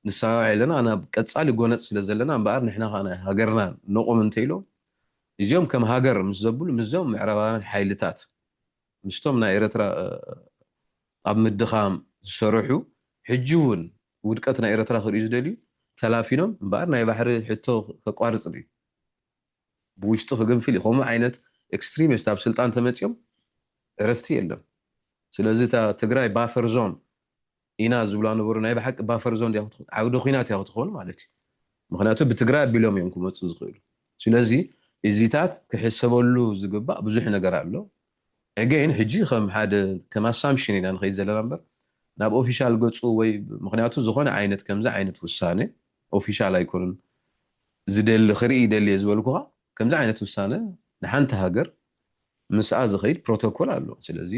ንሰማማዕ ኣለና ናብ ቀፃሊ ጎነፅ ስለ ዘለና እምበኣር ንሕና ከዓ ናይ ሃገርና ነቑም እንተኢሎም እዚኦም ከም ሃገር ምስ ዘብሉ ምስዞም ምዕራባውያን ሓይልታት ምስቶም ናይ ኤረትራ ኣብ ምድኻም ዝሰርሑ ሕጂ እውን ውድቀት ናይ ኤረትራ ክርእዩ ዝደልዩ ተላፊኖም እምበኣር ናይ ባሕሪ ሕቶ ከቋርፅ ድዩ ብውሽጡ ክግንፍል እዩ። ከምኡ ዓይነት ኤክስትሪሚስት ኣብ ስልጣን ተመፅኦም ዕረፍቲ የለን። ስለዚ እታ ትግራይ ባፈር ዞን ኢና ዝብላ ነበሩ ናይ ብሓቂ ባፈር ዞን ዓውደ ኩናት እያ ክትኾኑ ማለት እዩ። ምክንያቱ ብትግራይ ኣቢሎም እዮም ክመፁ ዝኽእሉ። ስለዚ እዚታት ክሕሰበሉ ዝግባእ ብዙሕ ነገር ኣሎ። ኤገይን ሕጂ ከም ሓደ ከም ኣሳምሽን ኢና ንኸይድ ዘለና እምበር ናብ ኦፊሻል ገፁ ወይ ምክንያቱ ዝኾነ ዓይነት ከምዚ ዓይነት ውሳነ ኦፊሻል ኣይኮኑን ዝደሊ ክርኢ ይደሊ እየ ዝበልኩኻ ከምዚ ዓይነት ውሳነ ንሓንቲ ሃገር ምስኣ ዝኸይድ ፕሮቶኮል ኣሎ። ስለዚ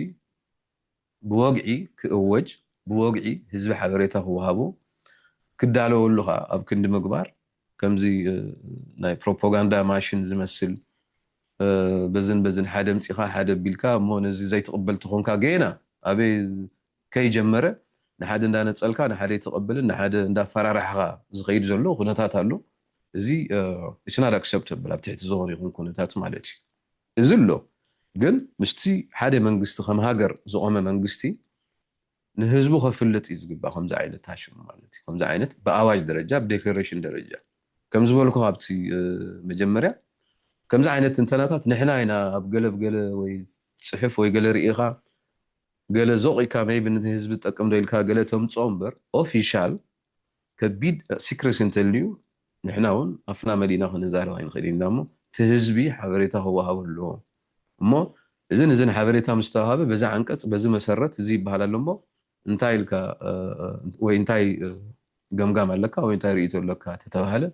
ብወግዒ ክእወጅ ብወግዒ ህዝቢ ሓበሬታ ክወሃቦ ክዳለወሉ ከዓ ኣብ ክንዲ ምግባር ከምዚ ናይ ፕሮፓጋንዳ ማሽን ዝመስል በዝን በዝን ሓደ ምፂኻ ሓደ ቢልካ እሞ ነዚ ዘይትቕበል ተኾንካ ገና ኣበይ ከይጀመረ ንሓደ እንዳነፀልካ ንሓደ ኣይትቐበልን ንሓደ እንዳፈራራሕኻ ዝኸይድ ዘሎ ኩነታት ኣሎ። እዚ it's not acceptable ኣብ ትሕቲ ዝኾነ ይኹን ኩነታት ማለት እዩ። እዚ ኣሎ ግን ምስቲ ሓደ መንግስቲ ከም ሃገር ዝቆመ መንግስቲ ንህዝቡ ከፍልጥ እዩ ዝግባእ። ከምዚ ዓይነት ታሽሙ ማለት እዩ ከምዚ ዓይነት ብኣዋጅ ደረጃ ብዴክሌሬሽን ደረጃ ከም ዝበልኩ ካብቲ መጀመርያ ከምዚ ዓይነት ትንተናታት ንሕና ኢና ኣብ ገለ ብገለ ወይ ፅሕፍ ወይ ገለ ርኢኻ ገለ ዞቕ ኢልካ maybe ነቲ ህዝቢ ዝጠቅም ዶ ኢልካ ገለ ተምፅኦ እምበር ኦፊሻል ከቢድ ሲክሬሲ እንተልዩ ንሕና እውን ኣፍና መሊእና ክንዛረብ ኣይንኽእል ኢና እሞ እቲ ህዝቢ ሓበሬታ ክወሃቡ ኣለዎ እሞ እዝን እዝን ሓበሬታ ምስ ተዋሃበ በዚ ዓንቀፅ በዚ መሰረት እዚ ይበሃል ኣሎ እሞ እንታይ ኢልካ ወይ እንታይ ገምጋም ኣለካ ወይ እንታይ ርእይቶ ኣለካ ተተባሃለ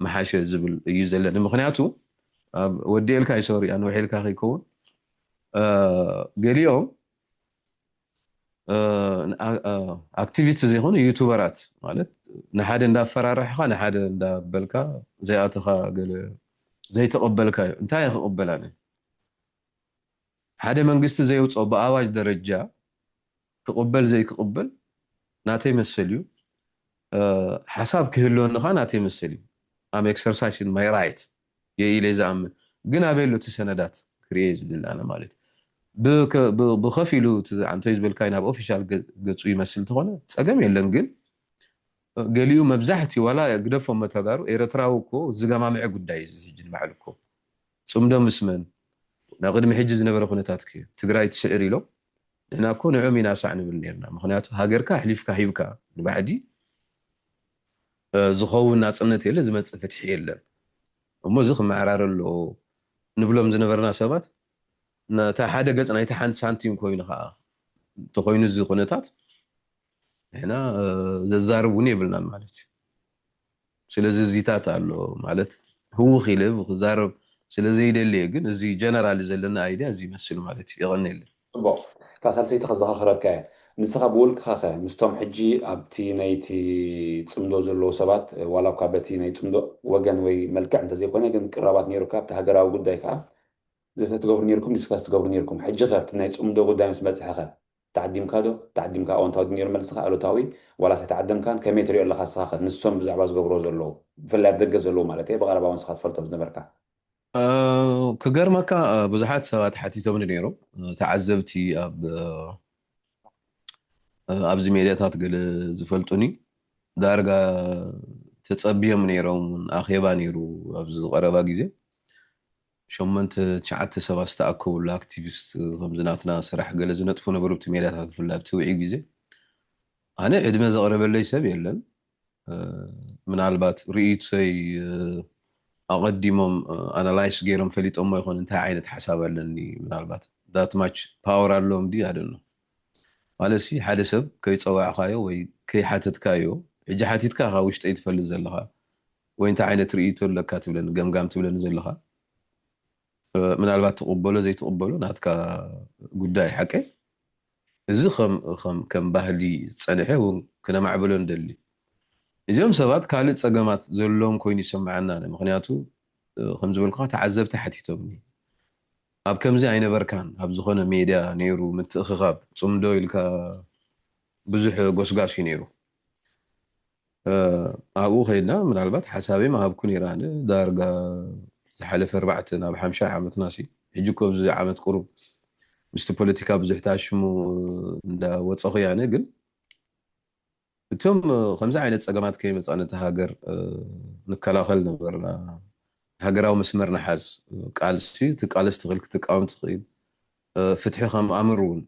ምሓሸ ዝብል እዩ ዘለኒ ምክንያቱ ወዲኤልካ ይሶሪ ኣንውሒልካ ከይከውን ገሊኦም ኣክቲቪስት ዘይኮኑ ዩቱበራት ማለት ንሓደ እንዳፈራርሕካ ንሓደ እንዳበልካ ዘይኣተኻ ገለ ዘይተቐበልካ እዩ እንታይ ክቕበል ኣነ ሓደ መንግስቲ ዘየውፅኦ ብኣዋጅ ደረጃ ክቕበል ዘይክቕበል ናተይ መሰል እዩ ሓሳብ ክህልወኒ ከዓ ናተይ መሰል እዩ I'm exercising my right እየ ኢለ ዝኣምን ግን ኣበይ ኣሎ እቲ ሰነዳት ክርእየ ዝድሊ ኣነ ማለት ብከፊሉ ኣንቶይ ዝበልካይ ናብ ኦፊሻል ገፁ ይመስል እንተኾነ ፀገም የለን ግን ገሊኡ መብዛሕትኡ ዋላ ግደፎም መተጋሩ ኤረትራዊ እኮ ዝገማምዐ ጉዳይ እዚ ሕጂ ንባዕሉ እኮ ፅምዶ ምስ መን ናብ ቅድሚ ሕጂ ዝነበረ ኩነታት ትግራይ ትስዕር ኢሎም ንሕና እኮ ንዕኦም ኢና ሳዕ ንብል ነርና ምክንያቱ ሃገርካ ኣሕሊፍካ ሂብካ ንባዕዲ ዝኸውን ናፅነት የለ ዝመፅእ ፍትሒ የለን እሞ እዚ ክመዓራረ ኣለዎ ንብሎም ዝነበርና ሰባት ነታ ሓደ ገፅ ናይቲ ሓንቲ ሳንቲም ኮይኑ ከዓ እንተኮይኑ እዚ ኩነታት ንሕና ዘዛርብ እውን የብልናን ማለት እዩ ስለዚ እዚታት ኣሎ ማለት ህውኽ ኢለ ክዛረብ ስለዘይደልየ ግን እዚ ጀነራል ዘለና ኣይድያ እዚ ይመስል ማለት እዩ የቐንየለን ፅቡቕ ካብ ሳልሰይቲ ከዘኻኽረካ እየ ንስኻ ብውልቅኻ ኸ ምስቶም ሕጂ ኣብቲ ናይቲ ፅምዶ ዘለዉ ሰባት ዋላ እኳ በቲ ናይ ፅምዶ ወገን ወይ መልክዕ እንተዘይኮነ ግን ቅራባት ነይሩካ ኣብቲ ሃገራዊ ጉዳይ ከዓ ዘተ ትገብሩ ነይርኩም ዲስካስ ትገብሩ ነይርኩም ሕጂ ኸ ኣብቲ ናይ ፅምዶ ጉዳይ ምስ በፅሐ ኸ ተዓዲምካ ዶ? ተዓዲምካ ኣወንታዊ ድዩ ነይሩ መልስኻ፣ ኣሉታዊ ዋላስ ኣይተዓደምካን? ከመይ ትሪኦ ኣለኻ ንስኻ ኸ ንሶም ብዛዕባ ዝገብርዎ ዘለዉ፣ ብፍላይ ኣብ ደገ ዘለዉ ማለት እየ፣ ብቐረባ እውን ንስኻ ትፈልጦም ዝነበርካ? ክገርመካ ብዙሓት ሰባት ሓቲቶምኒ ነይሮም፣ ተዓዘብቲ ኣብ ኣብዚ ሜድያታት ገለ ዝፈልጡኒ ዳርጋ ተጸብዮም ነይሮም። ኣኼባ ነይሩ ኣብዚ ዝቐረባ ግዜ፣ ሸሞንተ ትሽዓተ ሰባት ዝተኣከብሉ ኣክቲቪስት፣ ከምዚ ናትና ስራሕ ገለ ዝነጥፉ ነበሩ ኣብቲ ሜድያታት፣ ብፍላይ ኣብቲ ውዒ ግዜ። ኣነ ዕድመ ዘቕረበለይ ሰብ የለን። ምናልባት ርእይቶይ ኣቐዲሞም ኣናላይስ ገይሮም ፈሊጦሞ ይኾን፣ እንታይ ዓይነት ሓሳብ ኣለኒ፣ ምናልባት that much power ኣለዎም ድዩ ኣደኖ። ማለት ሲ ሓደ ሰብ ከይጸዋዕካዮ ወይ ከይሓተትካዮ፣ ሕጂ ሓቲትካ ካብ ውሽጠይ ትፈልጥ ዘለኻ ወይ እንታይ ዓይነት ርእይቶ ኣለካ ትብለኒ፣ ገምጋም ትብለኒ ዘለኻ፣ ምናልባት ትቕበሎ ዘይትቕበሎ ናትካ ጉዳይ፣ ሓቀይ። እዚ ከም ባህሊ ዝጸንሐ እውን ክነማዕብሎ ንደሊ። እዚኦም ሰባት ካልእ ጸገማት ዘለዎም ኮይኑ ይሰምዓና። ምክንያቱ ከም ዝበልኩኻ ተዓዘብቲ ሓቲቶምኒ፣ ኣብ ከምዚ ኣይነበርካን፣ ኣብ ዝኾነ ሜድያ ነይሩ ምትእኽኻብ፣ ጽምዶ ኢልካ ብዙሕ ጎስጋስ እዩ ነይሩ። ኣብኡ ከይድና ምናልባት ሓሳበይ ምሃብኩ ነይረ። ኣነ ዳርጋ ዝሓለፈ ኣርባዕተ ናብ ሓምሻ ዓመትና ሲ፣ ሕጂ እኮ ኣብዚ ዓመት ቁሩብ ምስቲ ፖለቲካ ብዙሕ ተኣሽሙ እንዳወፀኹ እየ። ኣነ ግን እቶም ከምዚ ዓይነት ፀገማት ከይመፃ ነቲ ሃገር ንከላኸል ነበርና። ሃገራዊ መስመር ንሓዝ፣ ቃልሲ ትቃለስ ትኽእል፣ ክትቃወም ትኽእል፣ ፍትሒ ከም ኣምር እውን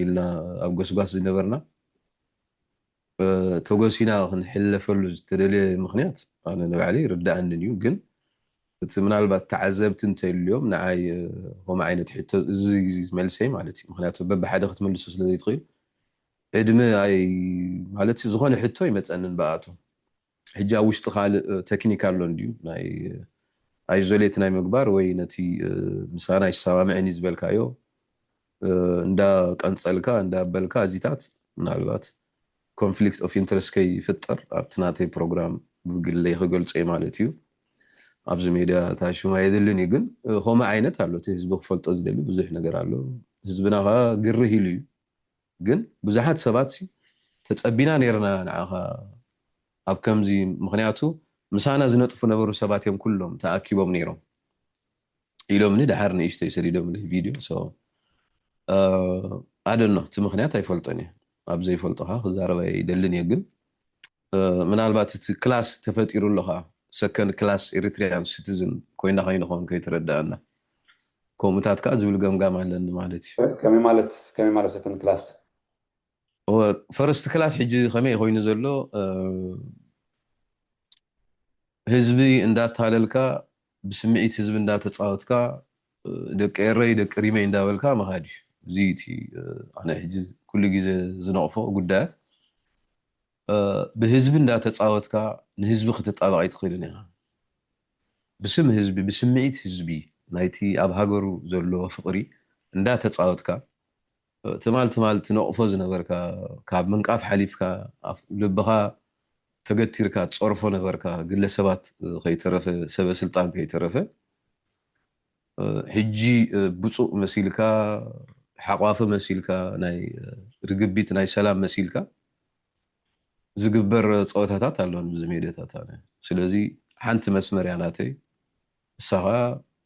ኢልና ኣብ ጎስጓስ ዝነበርና፣ ተጎሲና ክንሕለፈሉ ዝተደልየ ምኽንያት ኣነ ንባዕለይ ይርድኣንን እዩ። ግን እቲ ምናልባት ተዓዘብቲ እንተልዮም ንዓይ ከምኡ ዓይነት ሕቶ፣ እዚ መልሰይ ማለት እዩ። ምክንያቱ በብሓደ ክትምልሶ ስለ ዘይትኽእል፣ ዕድመ ኣይ ማለት ዝኾነ ሕቶ ይመፀንን ብኣቶም። ሕጂ ኣብ ውሽጢ ካልእ ተክኒክ ኣሎ እንድዩ፣ ናይ ኣይዞሌት ናይ ምግባር ወይ ነቲ ምሳና ይሰማምዕን እዩ ዝበልካዮ እንዳ ቀንጸልካ እንዳ በልካ፣ እዚታት ምናልባት ኮንፍሊክት ኦፍ ኢንትረስት ከይፍጠር ኣብቲ ናተይ ፕሮግራም ብግለይ ክገልጾ እየ ማለት እዩ። ኣብዚ ሜድያ ታሽማ የድልን እዩ፣ ግን ከምኡ ዓይነት ኣሎ፣ እቲ ህዝቢ ክፈልጦ ዝደሊ ብዙሕ ነገር ኣሎ። ህዝብና ኸዓ ግርህ ኢሉ እዩ። ግን ብዙሓት ሰባት ሲ ተጸቢና ነይርና ንዓኻ ኣብ ከምዚ፣ ምኽንያቱ ምሳና ዝነጥፉ ነበሩ ሰባት እዮም ኩሎም ተኣኪቦም ነይሮም ኢሎምኒ። ደሓር ንእሽተይ ሰዲዶምለይ ቪድዮ። ኣደኖ እቲ ምኽንያት ኣይፈልጦን እየ፣ ኣብ ዘይፈልጦኻ ክዛረብ ኣይደልን እየ። ግን ምናልባት እቲ ክላስ ተፈጢሩ ኣሎ ኸዓ፣ ሰከንድ ክላስ ኤሪትሪያን ሲቲዝን ኮይና ከይንኸውን ከይተረዳእና፣ ከምኡታት ከዓ ዝብል ገምጋም ኣለኒ ማለት እዩ። ከመይ ማለት፣ ከመይ ማለት ሰከንድ ክላስ? ፈርስት ክላስ ሕጂ ከመይ ኮይኑ ዘሎ፣ ህዝቢ እንዳታለልካ፣ ብስምዒት ህዝቢ እንዳተፃወትካ፣ ደቂ ኤረይ ደቂ ሪመይ እንዳበልካ ምኻድ እዩ። እዚ እቲ ኣነ ሕጂ ኩሉ ግዜ ዝነቕፎ ጉዳያት። ብህዝቢ እንዳተፃወትካ ንህዝቢ ክትጣበቕ ኣይትኽእልን ኢኻ። ብስም ህዝቢ፣ ብስምዒት ህዝቢ፣ ናይቲ ኣብ ሃገሩ ዘለዎ ፍቕሪ እንዳተፃወትካ፣ ትማል ትማል ትነቕፎ ዝነበርካ፣ ካብ ምንቃፍ ሓሊፍካ ልብኻ ተገቲርካ ትፀርፎ ነበርካ፣ ግለሰባት ከይተረፈ፣ ሰበ ስልጣን ከይተረፈ። ሕጂ ብፁእ መሲልካ፣ ሓቋፊ መሲልካ፣ ናይ ርግቢት ናይ ሰላም መሲልካ ዝግበር ፀወታታት ኣሎ ኣብዚ ሜድያታት። ኣነ ስለዚ ሓንቲ መስመር እያ ናተይ፣ እሳ ኸዓ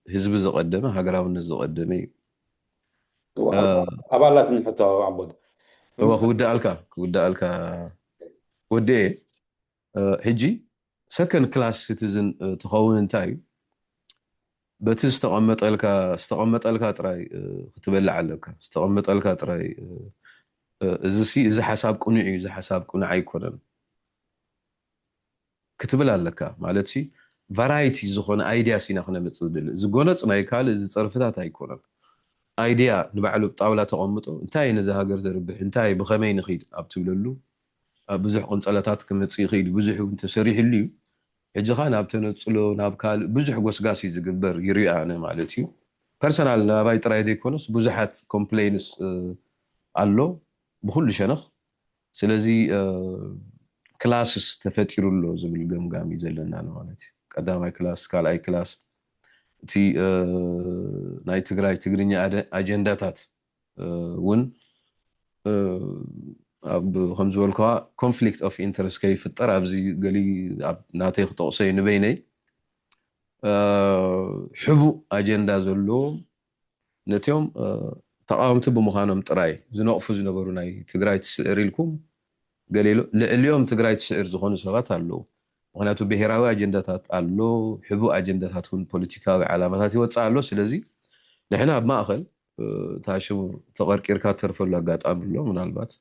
ህዝቢ ዘቐደመ፣ ሃገራውነት ዘቐደመ እዩ። ኣባላትን ሕቶ ዓቦት እወ ክውድኣልካ፣ ክውድኣልካ ወዲኤ። ሕጂ ሰከንድ ክላስ ሲቲዝን ትኸውን እንታይ እዩ? በቲ ዝተቐመጠልካ፣ ዝተቐመጠልካ ጥራይ ክትበልዕ ኣለካ። ዝተቐመጠልካ ጥራይ። እዚ ሲ፣ እዚ ሓሳብ ቅኑዕ እዩ፣ እዚ ሓሳብ ቅኑዕ ኣይኮነን ክትብል ኣለካ። ማለት ሲ፣ ቫራይቲ ዝኾነ ኣይድያ ሲና ክነምፅእ ዝደሊ። እዚ ጎነፅ ናይ ካልእ፣ እዚ ፀርፍታት ኣይኮነን። ኣይድያ ንባዕሉ ብጣውላ ተቐምጦ፣ እንታይ እዩ ነዚ ሃገር ዘርብሕ፣ እንታይ ብኸመይ ንኺድ ኣብ ትብለሉ፣ ብዙሕ ቅንፀላታት ክመፅእ ይኽእል እዩ። ብዙሕ እውን ተሰሪሕሉ እዩ። ሕጂ ኸዓ ናብ ተነፅሎ፣ ናብ ካልእ ብዙሕ ጎስጋስ እዩ ዝግበር፣ ይሪኦ ኣነ ማለት እዩ። ፐርሰናል ናባይ ጥራይ ዘይኮነስ ብዙሓት ኮምፕሌንስ ኣሎ ብኩሉ ሸነኽ። ስለዚ ክላስስ ተፈጢሩ ኣሎ ዝብል ገምጋም እዩ ዘለና ማለት እዩ። ቀዳማይ ክላስ፣ ካልኣይ ክላስ፣ እቲ ናይ ትግራይ ትግርኛ ኣጀንዳታት እውን ኣብ ከም ዝበልኩኻ conflict of interest ከይፍጠር ኣብዚ ገሊ ኣብ ናተይ ክጠቕሶ እዩ ንበይነይ ሕቡእ ኣጀንዳ ዘለዎም ነቲኦም ተቃወምቲ ብምዃኖም ጥራይ ዝነቕፉ ዝነበሩ ናይ ትግራይ ትስዕር ኢልኩም ገሊሉ ልዕሊኦም ትግራይ ትስዕር ዝኾኑ ሰባት ኣለዉ። ምክንያቱ ብሄራዊ ኣጀንዳታት ኣሎ፣ ሕቡእ ኣጀንዳታት እውን ፖለቲካዊ ዓላማታት ይወፅእ ኣሎ። ስለዚ ንሕና ኣብ ማእኸል ታሽሙ ተቐርቂርካ ተርፈሉ ኣጋጣሚ ኣሎ። ምናልባት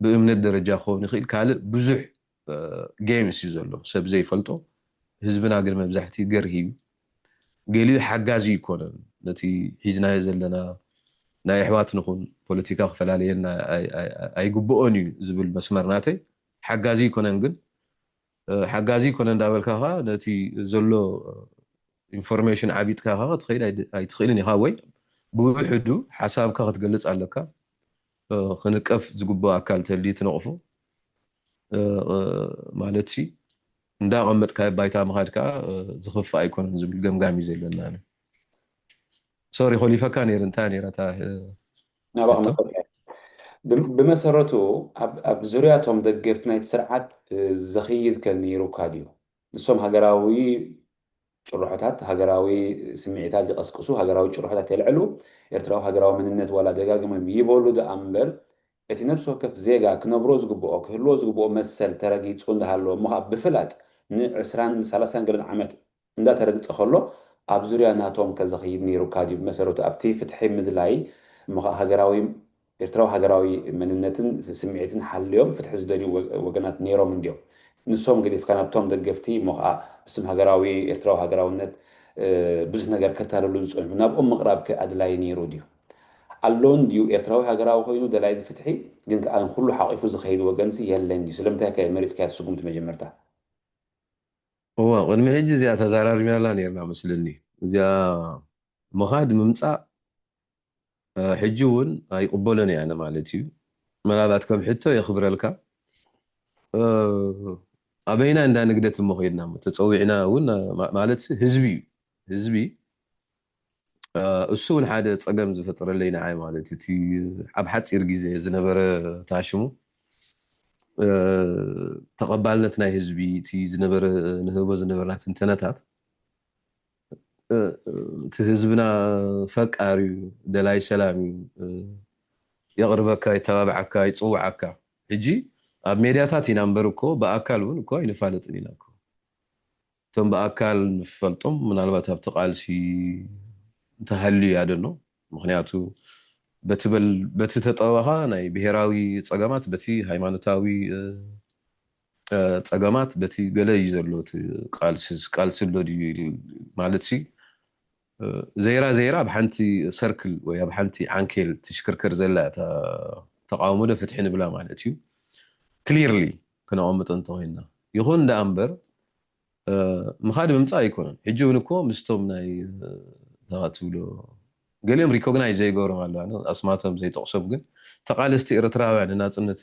ብእምነት ደረጃ ክኸውን ይኽእል። ካልእ ብዙሕ games እዩ ዘሎ ሰብ ዘይፈልጦ። ህዝብና ግን መብዛሕቲ ገርሂ እዩ። ገሊኡ ሓጋዚ ይኮነን። ነቲ ሒዝናዮ ዘለና ናይ ኣሕዋት ንኹን ፖለቲካ ክፈላለየና ኣይግብኦን እዩ ዝብል መስመር ናተይ ሓጋዚ ይኮነን። ግን ሓጋዚ ይኮነን እንዳበልካ ከዓ ነቲ ዘሎ information ዓቢጥካ ከዓ ክትኸይድ ኣይትኽእልን ኢኻ። ወይ ብውሕዱ ሓሳብካ ክትገልፅ ኣለካ። ክንቀፍ ዝግብኦ ኣካል ተልዩ ትነቕፎ ማለት ሲ እንዳቐመጥካዮ ባይታ ምኻድ ከዓ ዝኽፍእ ኣይኮነን ዝብል ገምጋም እዩ ዘለና። ሶሪ ኮሊፈካ ነይር እንታይ ነይራ እታ ናባቕ መፈትያ ብመሰረቱ ኣብ ዙርያ እቶም ደገፍቲ ናይቲ ስርዓት ዘኽይድ ከ ነይሩካ ድዩ? ንሶም ሃገራዊ ጭርሖታት ሃገራዊ ስምዒታት ይቐስቅሱ፣ ሃገራዊ ጭርሖታት የልዕሉ፣ ኤርትራዊ ሃገራዊ መንነት ዋላ ደጋግሞም ይበሉ ደኣ እምበር እቲ ነብሲ ወከፍ ዜጋ ክነብሮ ዝግብኦ ክህልዎ ዝግብኦ መሰል ተረጊፁ እንዳሃለወ እሞ ከዓ ብፍላጥ ንዕስራን ሰላሳን ገለን ዓመት እንዳተረግፀ ከሎ ኣብ ዙርያ ናቶም ከዘኸይድ ነይሩካ ድዩ? ብመሰረቱ ኣብቲ ፍትሒ ምድላይ እሞ ከዓ ሃገራዊ ኤርትራዊ ሃገራዊ መንነትን ስምዒትን ሓልዮም ፍትሒ ዝደልዩ ወገናት ነይሮም እንድዮም። ንሶም ገዲፍካ ናብቶም ደገፍቲ እሞ ከዓ ብስም ሃገራዊ ኤርትራዊ ሃገራውነት ብዙሕ ነገር ከታልሉ ዝፀንሑ ናብኦም ምቕራብ ከ ኣድላይ ነይሩ ድዩ? ኣሎን ድዩ ኤርትራዊ ሃገራዊ ኮይኑ ደላይ ፍትሒ ግን ከዓ ንኩሉ ሓቂፉ ዝኸይድ ወገንሲ የለን ድዩ? ስለምንታይ ከ መሪፅካያ ትስጉምቲ መጀመርታ? እዋ ቅድሚ ሕጂ እዚኣ ተዘራሪብናላ ነርና መስልኒ። እዚኣ ምኻድ ምምፃእ ሕጂ እውን ኣይቕበሎን እየ ኣነ ማለት እዩ። ምናልባት ከም ሕቶ የኽብረልካ ኣበይና እንዳ ንግደት እሞ ከይድና ተፀዊዕና እውን ማለት ህዝቢ እዩ። ህዝቢ እሱ እውን ሓደ ፀገም ዝፈጠረለይ ንዓይ ማለት እቲ ኣብ ሓፂር ግዜ ዝነበረ ታሽሙ ተቐባልነት ናይ ህዝቢ እቲ ዝነበረ ንህቦ ዝነበርና ትንተነታት እቲ ህዝብና ፈቃር እዩ፣ ደላይ ሰላም እዩ፣ የቕርበካ፣ ይተባብዓካ፣ ይፅውዓካ። ሕጂ ኣብ ሜድያታት ኢና እምበር እኮ ብኣካል እውን እኮ ኣይንፋለጥን ኢና እኮ። እቶም ብኣካል ንፈልጦም ምናልባት ኣብቲ ቃልሲ እንተሃልዩ ያደኖ ምክንያቱ በቲ ተጠበኻ ናይ ብሄራዊ ፀገማት በቲ ሃይማኖታዊ ፀገማት በቲ ገለ እዩ ዘሎ እቲ ቃልሲ ኣሎ ድዩ ማለት ሲ ዘይራ ዘይራ ኣብ ሓንቲ ሰርክል ወይ ኣብ ሓንቲ ዓንኬል ትሽክርከር ዘላ እታ ተቃውሞ ዶ ፍትሒ ንብላ ማለት እዩ። ክሊርሊ ክነቐምጦ እንተኮይንና ይኹን ደኣ እምበር ምኻድ ምምፃእ ኣይኮነን። ሕጂ እውን እኮ ምስቶም ናይ ትብሎ ገሊኦም ሪኮግናይዝ ዘይገብሮም ኣለዋ ኣስማቶም ዘይጠቕሶም ግን ተቃለስቲ ኤርትራውያን ንናፅነት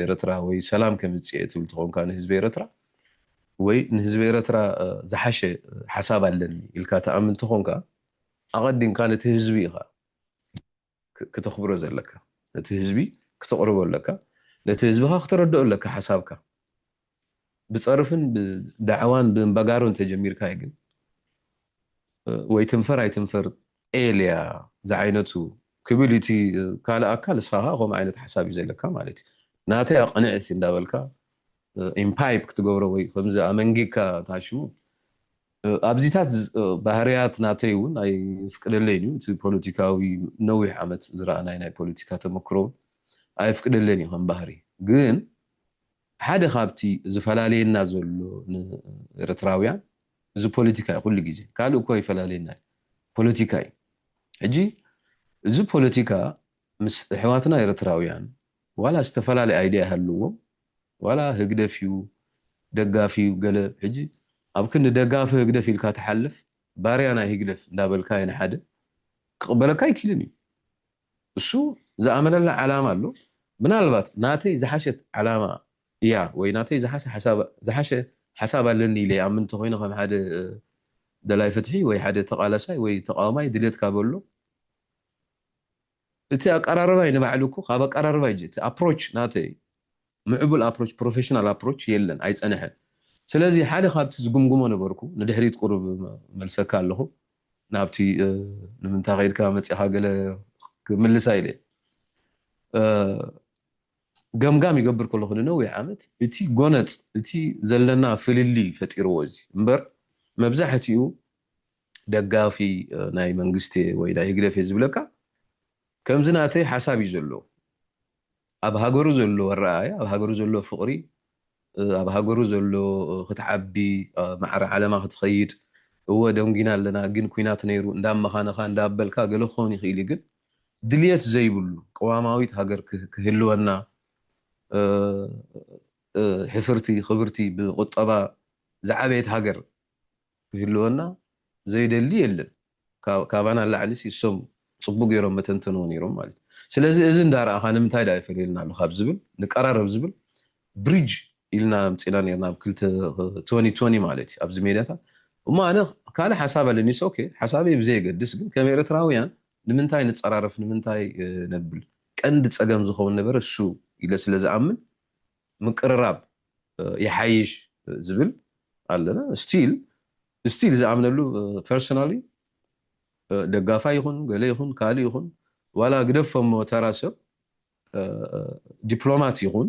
ኤርትራ ወይ ሰላም ከምፅእ ትብል ተኾንካ ንህዝቢ ኤርትራ ወይ ንህዝቢ ኤርትራ ዝሓሸ ሓሳብ ኣለኒ ኢልካ ተኣምን ተኾንካ ኣቐዲምካ ነቲ ህዝቢ ኢኻ ክተኽብሮ ዘለካ፣ ነቲ ህዝቢ ክተቕርቦ ኣለካ፣ ነቲ ህዝብኻ ክተረድኦ ኣለካ ሓሳብካ። ብፀርፍን ብዳዕዋን ብእምበጋሩን ተጀሚርካዮ ግን ወይ ትንፈር ኣይትንፈር ኤልያ ዝዓይነቱ ክብል እቲ ካልእ ኣካል እስኻ ከምኡ ዓይነት ሓሳብ እዩ ዘለካ ማለት እዩ። ናተይ ኣቕንዕቲ እንዳበልካ ኢምፓይፕ ክትገብሮ ወይ ከምዚ ኣመንጊካ ታሽሙ ኣብዚታት ባህርያት ናተይ እውን ኣይፍቅደለይን እዩ። እቲ ፖለቲካዊ ነዊሕ ዓመት ዝረኣናይ ናይ ፖለቲካ ተመክሮ እውን ኣይፍቅደለይን እዩ ከም ባህሪ። ግን ሓደ ካብቲ ዝፈላለየና ዘሎ ንኤርትራውያን እዚ ፖለቲካ እዩ። ኩሉ ግዜ ካልእ እኮ ይፈላለየና እዩ፣ ፖለቲካ እዩ። ሕጂ እዚ ፖለቲካ ምስ ኣሕዋትና ኤርትራውያን ዋላ ዝተፈላለየ ኣይድያ ይሃልዎም ዋላ ህግደፍ እዩ ደጋፊ እዩ ገለ ሕጂ ኣብ ክንዲ ደጋፊ ህግደፍ ኢልካ ትሓልፍ ባርያ ናይ ህግደፍ እንዳበልካዮ ንሓደ ክቕበለካ ኣይክእልን እዩ። እሱ ዝኣመነላ ዓላማ ኣሎ። ምናልባት ናተይ ዝሓሸት ዓላማ እያ ወይ ናተይ ዝሓሸ ሓሳብ ኣለኒ ኢለ ይኣምን እንተኮይነ ከም ሓደ ደላይ ፍትሒ ወይ ሓደ ተቃላሳይ ወይ ተቃዋማይ ድሌትካ በሎ እቲ ኣቀራርባይ ንባዕሉ እኮ ካብ ኣቀራርባይ ጂ እቲ ኣፕሮች ናተይ ምዕቡል ኣፕሮች ፕሮፌሽናል ኣፕሮች የለን ኣይፀንሐን። ስለዚ ሓደ ካብቲ ዝግምግሞ ነበርኩ ንድሕሪት ቁሩብ መልሰካ ኣለኹ ናብቲ ንምንታ ከይድካ መፂኻ ገለ ክምልሳ ኢለ ገምጋም ይገብር ከለኹ ንነዊሕ ዓመት እቲ ጎነፅ እቲ ዘለና ፍልልይ ፈጢርዎ እዚ እምበር መብዛሕትኡ ደጋፊ ናይ መንግስቲ ወይ ናይ ህግደፍ ዝብለካ ከምዚ ናተይ ሓሳብ እዩ ዘሎ ኣብ ሃገሩ ዘሎ ኣረኣያ ኣብ ሃገሩ ዘሎ ፍቕሪ ኣብ ሃገሩ ዘሎ ክትዓቢ ማዕረ ዓለማ ክትኸይድ እወ ደንጊና ኣለና ግን ኩናት ነይሩ እንዳመኻነኻ እንዳበልካ ገለ ክኸውን ይኽእል እዩ ግን ድልየት ዘይብሉ ቅዋማዊት ሃገር ክህልወና ሕፍርቲ ክብርቲ ብቁጠባ ዝዓበየት ሃገር ክህልወና ዘይደሊ የለን ካባና ላዕሊ ሲሶም ፅቡቅ ገይሮም መተንተንዎ ነይሮም ማለት እዩ ስለዚ እዚ እንዳረኣኻ ንምንታይ ዳ ይፈልየልና ኣሎ ካብ ዝብል ንቀራረብ ዝብል ብሪጅ ኢልና ምፅና ነርና ኣብ ክልተ ማለት እዩ ኣብዚ ሜዳታት እሞ ኣነ ካልእ ሓሳብ ኣለኒ ኦኬ ሓሳበይ ብዘየገድስ ግን ከም ኤርትራውያን ንምንታይ ንፀራረፍ ንምንታይ ነብል ቀንዲ ፀገም ዝኸውን ነበረ እሱ ኢለ ስለ ዝኣምን ምቅርራብ ይሓይሽ ዝብል ኣለና ስቲል ስቲል ዝኣምነሉ ፐርሶናሊ ደጋፋ ይኹን ገለ ይኹን ካልእ ይኹን ዋላ ግደፎሞ ተራ ሰብ ዲፕሎማት ይኹን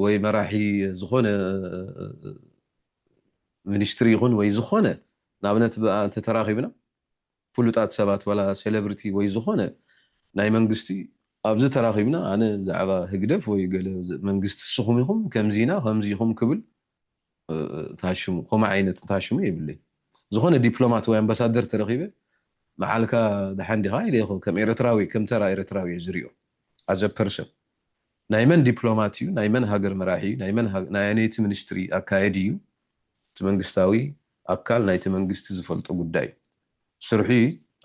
ወይ መራሒ ዝኾነ ሚኒስትሪ ይኹን ወይ ዝኾነ ንኣብነት እንተተራኺብና ፍሉጣት ሰባት ዋላ ሴሌብሪቲ ወይ ዝኾነ ናይ መንግስቲ ኣብዚ ተራኺብና ኣነ ብዛዕባ ህግደፍ ወይ ገለ መንግስቲ ስኹም ኢኹም ከምዚና ከምዚ ኢኹም ክብል ታሽሙ ከምኡ ዓይነት ታሽሙ የብለይ ዝኾነ ዲፕሎማት ወይ ኣምባሳደር ተረኺበ መዓልካ ደሓን ዲኻ ኢለ ይኹን ከም ኤርትራዊ ከም ተራ ኤርትራዊ ዝሪኦ ኣዘ ፐርሰን ናይ መን ዲፕሎማት እዩ ናይ መን ሃገር መራሒ እዩ ናይ መን ናይ ኣነይቲ ሚኒስትሪ ኣካየድ እዩ እቲ መንግስታዊ ኣካል ናይቲ መንግስቲ ዝፈልጦ ጉዳይ እዩ ስርሑ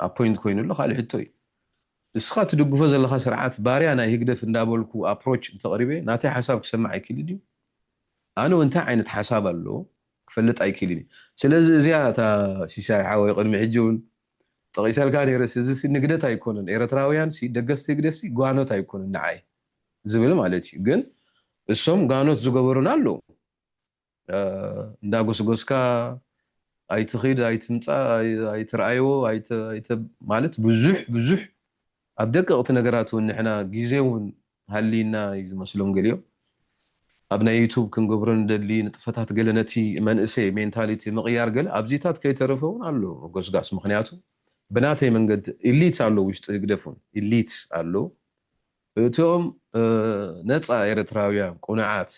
ኣፖይንት ኮይኑ ኣሎ ካልእ ሕቶ እዩ እስኻ ትድግፎ ዘለኻ ስርዓት ባርያ ናይ ህግደፍ እንዳበልኩ ኣፕሮች እንተቕሪበ ናተይ ሓሳብ ክሰማዕ ኣይክእል ድዩ ኣነ እንታይ ዓይነት ሓሳብ ኣሎ ክፈልጥ ኣይክእልን እዩ ስለዚ እዚኣ እታ ሲሳይ ሓወይ ቅድሚ ሕጂ እውን ጠቂሰልካ ነይረስ እዚ ንግደት ኣይኮነን ኤርትራውያን ሲ ደገፍቲ ህግደፍሲ ጓኖት ኣይኮነን ንዓይ ዝብል ማለት እዩ ግን እሶም ጋኖት ዝገበሩና ኣለዉ እንዳጎስጎስካ ኣይትኺድ ኣይትምፃእ ኣይትረኣይዎ ማለት ብዙሕ ብዙሕ ኣብ ደቀቕቲ ነገራት እውን ንሕና ግዜ እውን ሃልይና እዩ ዝመስሎም ገሊኦም ኣብ ናይ ዩቱብ ክንገብሮ ንደሊ ንጥፈታት ገለ ነቲ መንእሰይ ሜንታሊቲ ምቕያር ገለ ኣብዚታት ከይተረፈ እውን ኣሎ ጎስጋስ ምክንያቱ ብናተይ መንገዲ ኢሊት ኣሎ ውሽጢ ህግደፍ እውን ኢሊት ኣሎ እቶም ነፃ ኤርትራውያን ቁኑዓት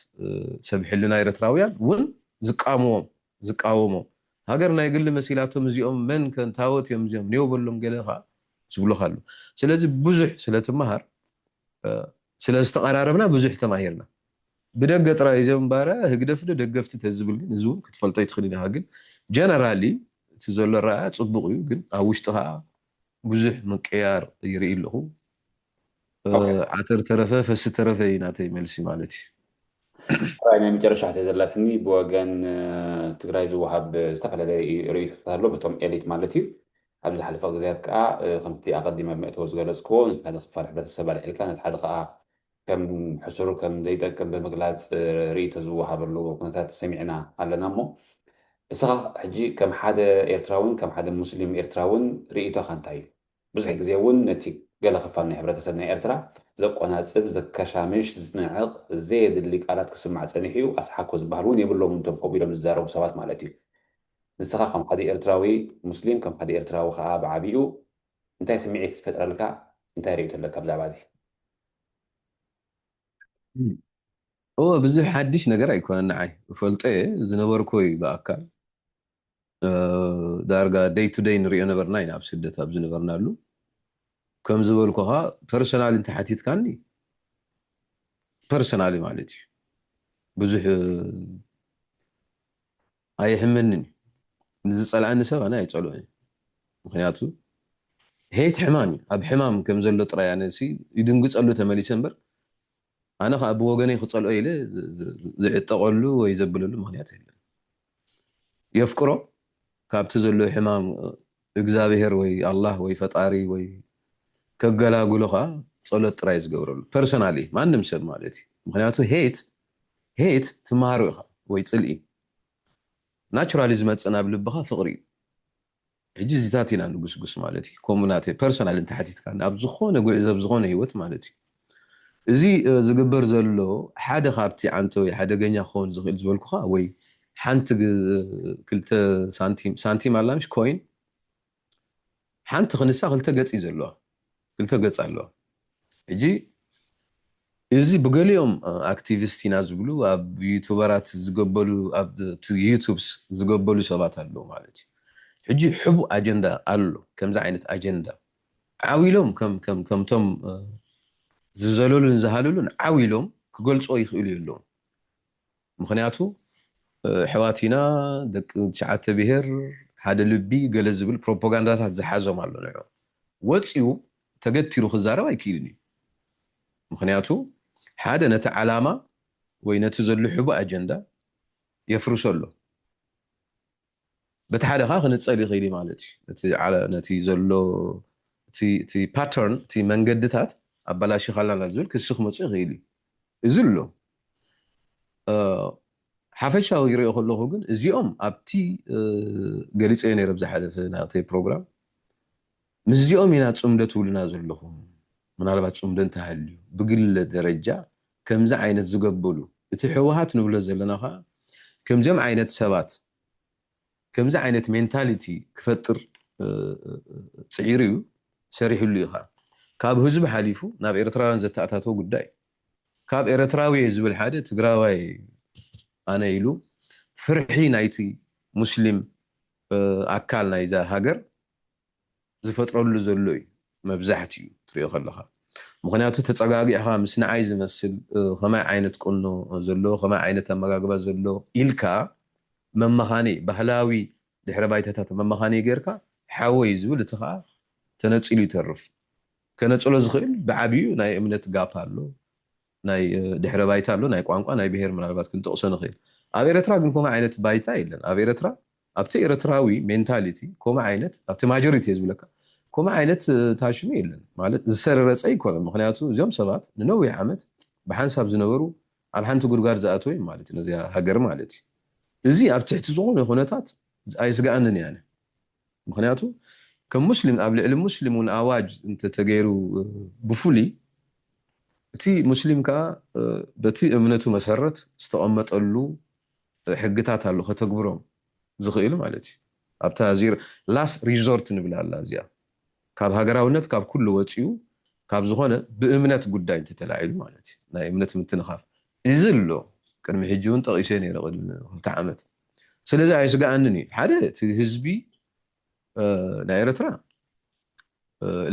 ሰብ ሕልና ኤርትራውያን እውን ዝቃምዎም ዝቃወሞ ሃገር ናይ ግሊ መሲላቶም እዚኦም መን ከንታወት እዮም እዚኦም ኔው በሎም ገለ ከዓ ዝብሉካ ኣሎ ስለዚ ብዙሕ ስለትመሃር ስለዝተቐራረብና ብዙሕ ተማሂርና ብደገ ጥራይ እዚኦም ባርያ ህግደፍ ዶ ደገፍቲ ተዝብል ግን እዚ እውን ክትፈልጦ ይትኽእል ኢኻ ግን ጀነራሊ እቲ ዘሎ ረኣያ ፅቡቅ እዩ ግን ኣብ ውሽጢ ከዓ ብዙሕ ምቅያር ይርኢ ኣለኹ ዓተር ተረፈ ፈሲ ተረፈ እዩ ናተይ መልሲ ማለት እዩ ራይ ናይ መጨረሻ ሕቶ ዘላትኒ ብወገን ትግራይ ዝወሃብ ዝተፈላለየ ርእይቶታት ኣሎ በቶም ኤሊት ማለት እዩ ኣብ ዝሓለፈ ግዜያት ከዓ ከምቲ ኣቐዲመ መእተው ዝገለፅክዎ ነቲ ሓደ ክፋል ሕብረተሰብ ኣልዒልካ ነቲ ሓደ ከዓ ከም ሕሱር ከም ዘይጠቅም ብምግላፅ ርእይቶ ዝወሃበሉ ኩነታት ሰሚዕና ኣለና እሞ እስኻ ሕጂ ከም ሓደ ኤርትራውን ከም ሓደ ሙስሊም ኤርትራውን ርእይቶኻ እንታይ እዩ ብዙሕ ግዜ እውን ነቲ ገለ ክፋል ናይ ሕብረተሰብ ናይ ኤርትራ ዘቆናጽብ፣ ዘከሻምሽ፣ ዝንዕቕ፣ ዘየድሊ ቃላት ክስማዕ ጸኒሑ እዩ። ኣስሓኮ ዝበሃል እውን የብሎምን እቶም ከምኡ ኢሎም ዝዛረቡ ሰባት ማለት እዩ። ንስኻ ከም ሓደ ኤርትራዊ ሙስሊም፣ ከም ሓደ ኤርትራዊ ከኣ ብዓቢኡ እንታይ ስምዒት ይፈጥረልካ? እንታይ ርእይቶ ኣለካ ብዛዕባ እዚ? እወ ብዙሕ ሓድሽ ነገር ኣይኮነን ንዓይ እፈልጦ እየ ዝነበርኮ እዩ ብኣካል ዳርጋ ደይ ቱ ደይ ንሪኦ ነበርና ኢና ኣብ ስደት ኣብ ዝነበርናሉ ከም ዝበልኩኻ ፐርሶናሊ እንተሓቲትካኒ ፐርሶናሊ ማለት እዩ ብዙሕ ኣየሕመንን እዩ ንዝፀልኣኒ ሰብ ኣነ ኣይፀልኦን ምክንያቱ ሄት ሕማም እዩ ኣብ ሕማም ከም ዘሎ ጥራይ ኣነ ይድንግፀሉ ተመሊሰ እምበር ኣነ ከዓ ብወገነይ ክፀልኦ ኢለ ዝዕጠቐሉ ወይ ዘብለሉ ምክንያት የለን የፍቅሮ ካብቲ ዘሎ ሕማም እግዚኣብሄር ወይ ኣላህ ወይ ፈጣሪ ወይ ከገላግሎ ከዓ ጸሎት ጥራይ ዝገብረሉ ፐርሰናሊ ማንም ሰብ ማለት እዩ። ምክንያቱ ሄት ሄት ትመሃሮ ኢኻ ወይ ጽልኢ ናቹራሊ ዝመጽእ ናብ ልብኻ ፍቕሪ እዩ። ሕጂ እዚታት ኢና ንጉስጉስ ማለት እዩ። ከምኡ ናተይ ፐርሰናል እንተሓቲትካ ኣብ ዝኾነ ጉዕዞ ኣብ ዝኾነ ህይወት ማለት እዩ። እዚ ዝግበር ዘሎ ሓደ ካብቲ ዓንተወይ ሓደገኛ ክኸውን ዝኽእል ዝበልኩኻ ወይ ሓንቲ ክልተ ሳንቲም ሳንቲም ኣላምሽ ኮይን ሓንቲ ክንሳ ክልተ ገፂ ዘለዋ ክልተ ገፅ ኣለዋ። ሕጂ እዚ ብገሊኦም ኣክቲቪስት ኢና ዝብሉ ኣብ ዩቱበራት ዝገበሉ ኣብ ዩቱብስ ዝገበሉ ሰባት ኣለዉ ማለት እዩ። ሕጂ ሕቡእ ኣጀንዳ ኣሎ። ከምዚ ዓይነት ኣጀንዳ ዓው ኢሎም ከምቶም ዝዘለሉን ዝሃለሉን ዓው ኢሎም ክገልፅዎ ይኽእሉ የለውን። ምክንያቱ ኣሕዋት ኢና፣ ደቂ ትሽዓተ ብሄር፣ ሓደ ልቢ ገለ ዝብል ፕሮፓጋንዳታት ዝሓዞም ኣሎ። ንዑ ወፂኡ ተገቲሩ ክዛረብ ኣይክእልን እዩ። ምክንያቱ ሓደ ነቲ ዓላማ ወይ ነቲ ዘሎ ሕቡእ ኣጀንዳ የፍርሶ ኣሎ። በቲ ሓደ ከዓ ክንፀል ይኽእል እዩ ማለት እዩ። ነቲ ዘሎ እቲ ፓተርን እቲ መንገድታት ኣባላሽኻልና ናብ ዝብል ክሲ ክመፁ ይኽእል እዩ። እዚ ኣሎ ሓፈሻዊ ይሪኦ ከለኹ ግን እዚኦም ኣብቲ ገሊፀዮ ነይረ ብዝሓለፈ ናተይ ፕሮግራም ምስዚኦም ኢና ፅምዶ ትብሉና ዘለኹም። ምናልባት ፅምዶ እንተሃልዩ ብግለ ደረጃ ከምዚ ዓይነት ዝገበሉ እቲ ህወሓት ንብሎ ዘለና ከዓ ከምዚኦም ዓይነት ሰባት ከምዚ ዓይነት ሜንታሊቲ ክፈጥር ፅዒሩ እዩ ሰሪሕሉ እዩ ከዓ ካብ ህዝቢ ሓሊፉ ናብ ኤርትራውያን ዘተኣታተወ ጉዳይ ካብ ኤርትራዊ እየ ዝብል ሓደ ትግራዋይ ኣነ ኢሉ ፍርሒ ናይቲ ሙስሊም ኣካል ናይዛ ሃገር ዝፈጥረሉ ዘሎ እዩ መብዛሕትኡ ትሪኦ ከለኻ። ምክንያቱ ተፀጋጊዕኻ ምስ ንዓይ ዝመስል ከማይ ዓይነት ቁኖ ዘለዎ ከማይ ዓይነት ኣመጋግባ ዘሎ ኢልካ መመኻኒ ባህላዊ ድሕረ ባይታታት መመኻኒ ጌርካ ሓወይ ዝብል እቲ ከዓ ተነፂሉ ይተርፍ። ከነፅሎ ዝኽእል ብዓብዩ ናይ እምነት ጋፕ ኣሎ፣ ናይ ድሕረ ባይታ ኣሎ፣ ናይ ቋንቋ ናይ ብሄር ምናልባት ክንጠቕሶ ንኽእል። ኣብ ኤረትራ ግን ከምኡ ዓይነት ባይታ የለን። ኣብ ኤረትራ ኣብቲ ኤረትራዊ ሜንታሊቲ ከምኡ ዓይነት ኣብቲ ማጆሪቲ እየ ዝብለካ ከምኡ ዓይነት ታሽሙ የለን ማለት ዝሰረረፀ ኣይኮነን። ምክንያቱ እዚኦም ሰባት ንነዊሕ ዓመት ብሓንሳብ ዝነበሩ ኣብ ሓንቲ ጉድጓድ ዝኣተው እዮም ማለት ነዚያ ሃገር ማለት እዩ። እዚ ኣብ ትሕቲ ዝኾነ ኩነታት ኣይስግኣንን እየ ኣነ። ምክንያቱ ከም ሙስሊም ኣብ ልዕሊ ሙስሊም እውን ኣዋጅ እንተተገይሩ ብፍሉይ እቲ ሙስሊም ከዓ በቲ እምነቱ መሰረት ዝተቐመጠሉ ሕግታት ኣሎ ከተግብሮም ዝኽእል ማለት እዩ። ኣብታ ዚ ላስት ሪዞርት ንብላ ኣላ እዚኣ ካብ ሃገራውነት ካብ ኩሉ ወፂኡ ካብ ዝኾነ ብእምነት ጉዳይ እንተተላዒሉ ማለት እዩ ናይ እምነት ምትንኻፍ እዚ ኣሎ። ቅድሚ ሕጂ እውን ጠቒሰ ነይረ ቅድሚ ክልተ ዓመት። ስለዚ ኣይስግኣንን እዩ። ሓደ እቲ ህዝቢ ናይ ኤረትራ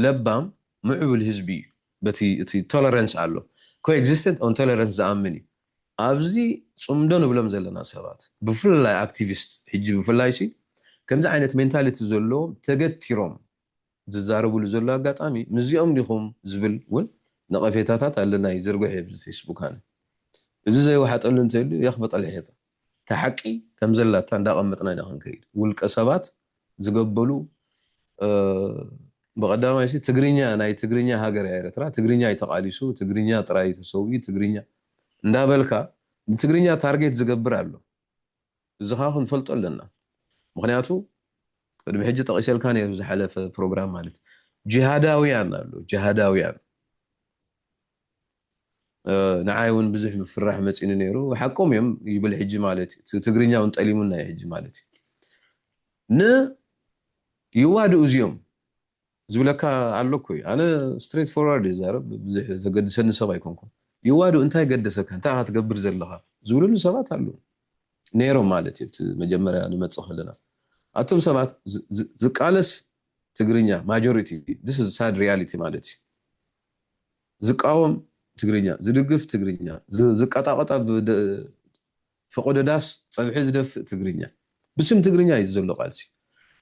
ለባም ምዕቡል ህዝቢ እዩ። በቲ እቲ ቶለረንስ ኣሎ ኮኤግዚስተንት ኦን ቶለረንስ ዝኣምን እዩ። ኣብዚ ፅምዶ ንብሎም ዘለና ሰባት ብፍላይ ኣክቲቪስት ሕጂ ብፍላይ ሲ ከምዚ ዓይነት ሜንታሊቲ ዘለዎም ተገቲሮም ዝዛረብሉ ዘሎ ኣጋጣሚ ምስዚኦም ዲኹም ዝብል እውን ነቐፌታታት ኣለና ይዝርግሕ እየ ብዚ ፌስቡክ ኣነ እዚ ዘይወሓጠሉ እንተሉ የኽበጠልሕየት እታ ሓቂ ከም ዘላታ እንዳቐመጥና ኢና ክንከይድ ውልቀ ሰባት ዝገበሉ ብቀዳማይ ትግርኛ ናይ ትግርኛ ሃገር እያ ኤረትራ ትግርኛ ይተቃሊሱ ትግርኛ ጥራይ ተሰውዩ ትግርኛ እንዳበልካ ንትግርኛ ታርጌት ዝገብር ኣሎ። እዚ ከዓ ክንፈልጦ ኣለና። ምክንያቱ ቅድሚ ሕጂ ጠቂሰልካ ነይሩ ዝሓለፈ ፕሮግራም ማለት ጂሃዳውያን ኣሎ ጂሃዳውያን ንዓይ እውን ብዙሕ ምፍራሕ መፂኑ ነይሩ። ሓቆም እዮም ይብል ሕጂ ማለት እዩ። ትግርኛ እውን ጠሊሙና እዩ ሕጂ ማለት እዩ። ንይዋድኡ እዚኦም ዝብለካ ኣሎ እኮ እዩ። ኣነ ስትሬት ፎርዋርድ እየ ዛረብ ብዙሕ ዘገድሰኒ ሰብ ኣይኮንኩን። ይዋድኡ እንታይ ገደሰካ እንታይ ኢኻ ትገብር ዘለኻ ዝብሉኒ ሰባት ኣለዉ ነይሮም ማለት እዩ። እቲ መጀመርያ ንመፅእ ከለና ኣቶም ሰባት ዝቃለስ ትግርኛ ማጆሪቲ ሳድ ሪያሊቲ ማለት እዩ። ዝቃወም ትግርኛ ዝድግፍ ትግርኛ ዝቀጣቀጣ ፈቆዶ ዳስ ፀብሒ ዝደፍእ ትግርኛ ብስም ትግርኛ እዩ ዘሎ ቃልሲ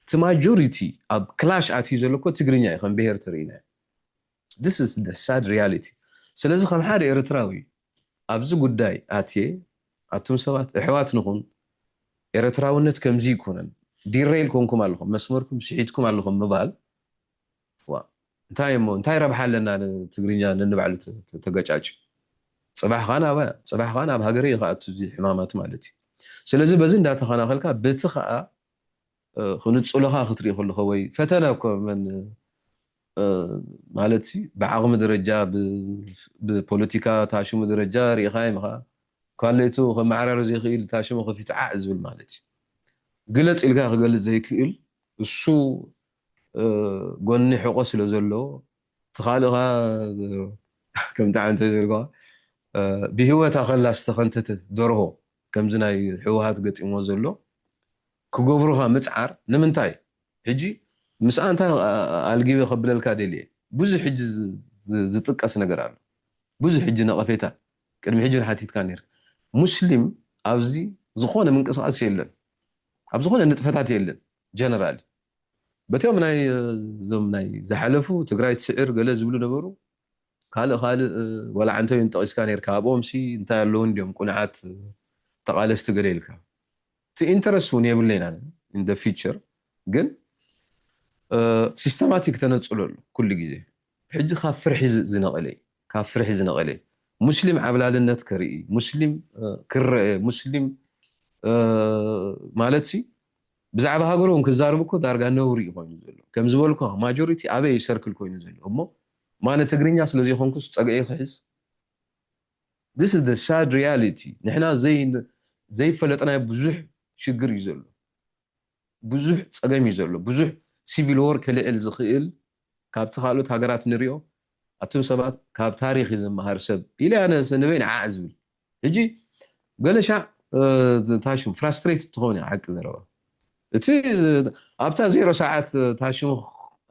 እቲ ማጆሪቲ ኣብ ክላሽ ኣትዩ ዘሎ እኮ ትግርኛ እዩ ከም ብሄር ትርኢና this is the sad reality ስለዚ ከም ሓደ ኤርትራዊ ኣብዚ ጉዳይ ኣትየ ኣቱም ሰባት ኣሕዋት ንኹን ኤርትራውነት ከምዚ ይኮነን ዲረይል ኮንኩም ኣለኹም መስመርኩም ስሒትኩም ኣለኹም ምባል ዋ እንታይ እሞ እንታይ ረብሓ ኣለና ንትግርኛ ነንባዕሉ ተ- ተ- ተገጫጭ? ጽባሕ ኸዓ ናባያ፣ ጽባሕ ኸዓ ናብ ሃገረይ እዩ ክኣቱ እዚ ሕማማት ማለት እዩ። ስለዚ በዚ እንዳተኸናኸልካ በቲ ኸዓ እ፣ ክንጽሉኻ ክትርኢ ከለኻ ወይ ፈተነ እኮ መን እ፣ ማለት ሲ ብዓቕሚ ደረጃ ብ- ብፖለቲካ ታሽሙ ደረጃ ርኢኻ ኢኻ ካልኦቱ ከመዓራሪ ዘይክእል ታሽሙ ከፊቱ ዓዕ ዝብል ማለት እዩ። ግለጽ ኢልካ ክገልጽ ዘይክእል እሱ እ፣ ጎኒ ሕቆ ስለ ዘለዎ እቲ ካልእኻ ከምቲ ዓንተ ዝበልካ ብህይወታ ከላ ዝተኸንተተት ደርሆ ከምዚ ናይ ህወሓት ገጢሞ ዘሎ ክገብሩኻ ምፅዓር ንምንታይ? ሕጂ ምስኣ እንታይ ኣልጊበ ከብለልካ ደልየ ብዙሕ ሕጂ ዝጥቀስ ነገር ኣሎ። ብዙሕ ሕጂ ነቐፌታ ቅድሚ ሕጂ ሓቲትካ ነር። ሙስሊም ኣብዚ ዝኾነ ምንቅስቃስ የለን፣ ኣብ ዝኾነ ንጥፈታት የለን። ጀነራል በቲኦም ናይ እዞም ናይ ዝሓለፉ ትግራይ ትስዕር ገለ ዝብሉ ነበሩ። ካልእ ካልእ ዋላ ዓንተዮም ጠቂስካ ነርካ ኣብኦም ሲ እንታይ ኣለዉ እንዲዮም ቁንዓት ተቃለስቲ ገለ ኢልካ እቲ ኢንተረስት እውን የብለይና ኢን ፊቸር ግን ሲስተማቲክ ተነፅሎ ኣሎ ኩሉ ግዜ። ሕጂ ካብ ፍርሒ ዝነቀለ ካብ ፍርሒ ዝነቀለ ሙስሊም ዓብላልነት ከርኢ ሙስሊም ክረአ ሙስሊም ማለት ሲ ብዛዕባ ሃገሩ እውን ክዛረብ እኮ ዳርጋ ነውሪ እዩ ኮይኑ ዘሎ። ከም ዝበልኩ ማጆሪቲ ኣበይ ሰርክል ኮይኑ ዘሎ እሞ ማነ ትግርኛ ስለ ዘይኮንኩስ ፀግዒ ክሕዝ this is the sad reality። ንሕና ዘይፈለጥናዮ ብዙሕ ሽግር እዩ ዘሎ፣ ብዙሕ ፀገም እዩ ዘሎ፣ ብዙሕ ሲቪል ዎር ክልዕል ዝኽእል ካብቲ ካልኦት ሃገራት ንሪኦ። ኣቱም ሰባት ካብ ታሪኽ እዩ ዝመሃር ሰብ ኢለ ኣነ ንበይን ዓዕ ዝብል። ሕጂ ገለ ሻዕ ታሽም ፍራስትሬት ትኸውን እያ ሓቂ ዘረባ። እቲ ኣብታ ዜሮ ሰዓት ታሽሙ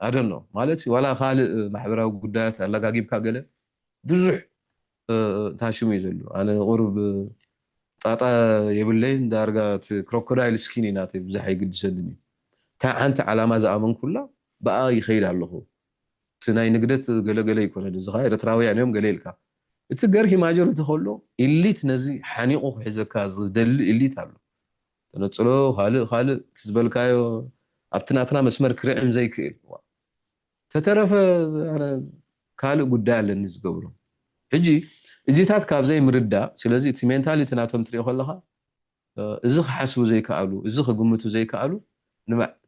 ኣደኖ ማለት ዋላ ካልእ ማሕበራዊ ጉዳያት ኣለጋጊብካ ገለ ብዙሕ ታሽሙ እዩ ዘሎ። ኣነ ቁሩብ ጣጣ የብለይን ዳርጋ እቲ ክሮኮዳይል ስኪን እዩ ናተይ ብዙሕ ኣይግድሰንን እዩ። እታ ሓንቲ ዓላማ ዝኣመንኩላ ብኣ ይኸይድ ኣለኹ። እቲ ናይ ንግደት ገለገለ ይኮነን እዚ ከዓ ኤርትራውያን እዮም ገለ ኢልካ እቲ ገርሂ ማጆሪቲ ከሎ ኢሊት ነዚ ሓኒቑ ክሕዘካ ዝደሊ ኢሊት ኣሎ። ተነፅሎ ካልእ ካልእ እቲ ዝበልካዮ ኣብቲ ናትና መስመር ክርዕም ዘይክእል ተተረፈ ካልእ ጉዳይ ኣለኒ ዝገብሮ። ሕጂ እዚታት ካብ ዘይምርዳእ ስለዚ እቲ ሜንታሊቲ ናቶም ትሪኦ ከለካ እዚ ክሓስቡ ዘይከኣሉ እዚ ክግምቱ ዘይከኣሉ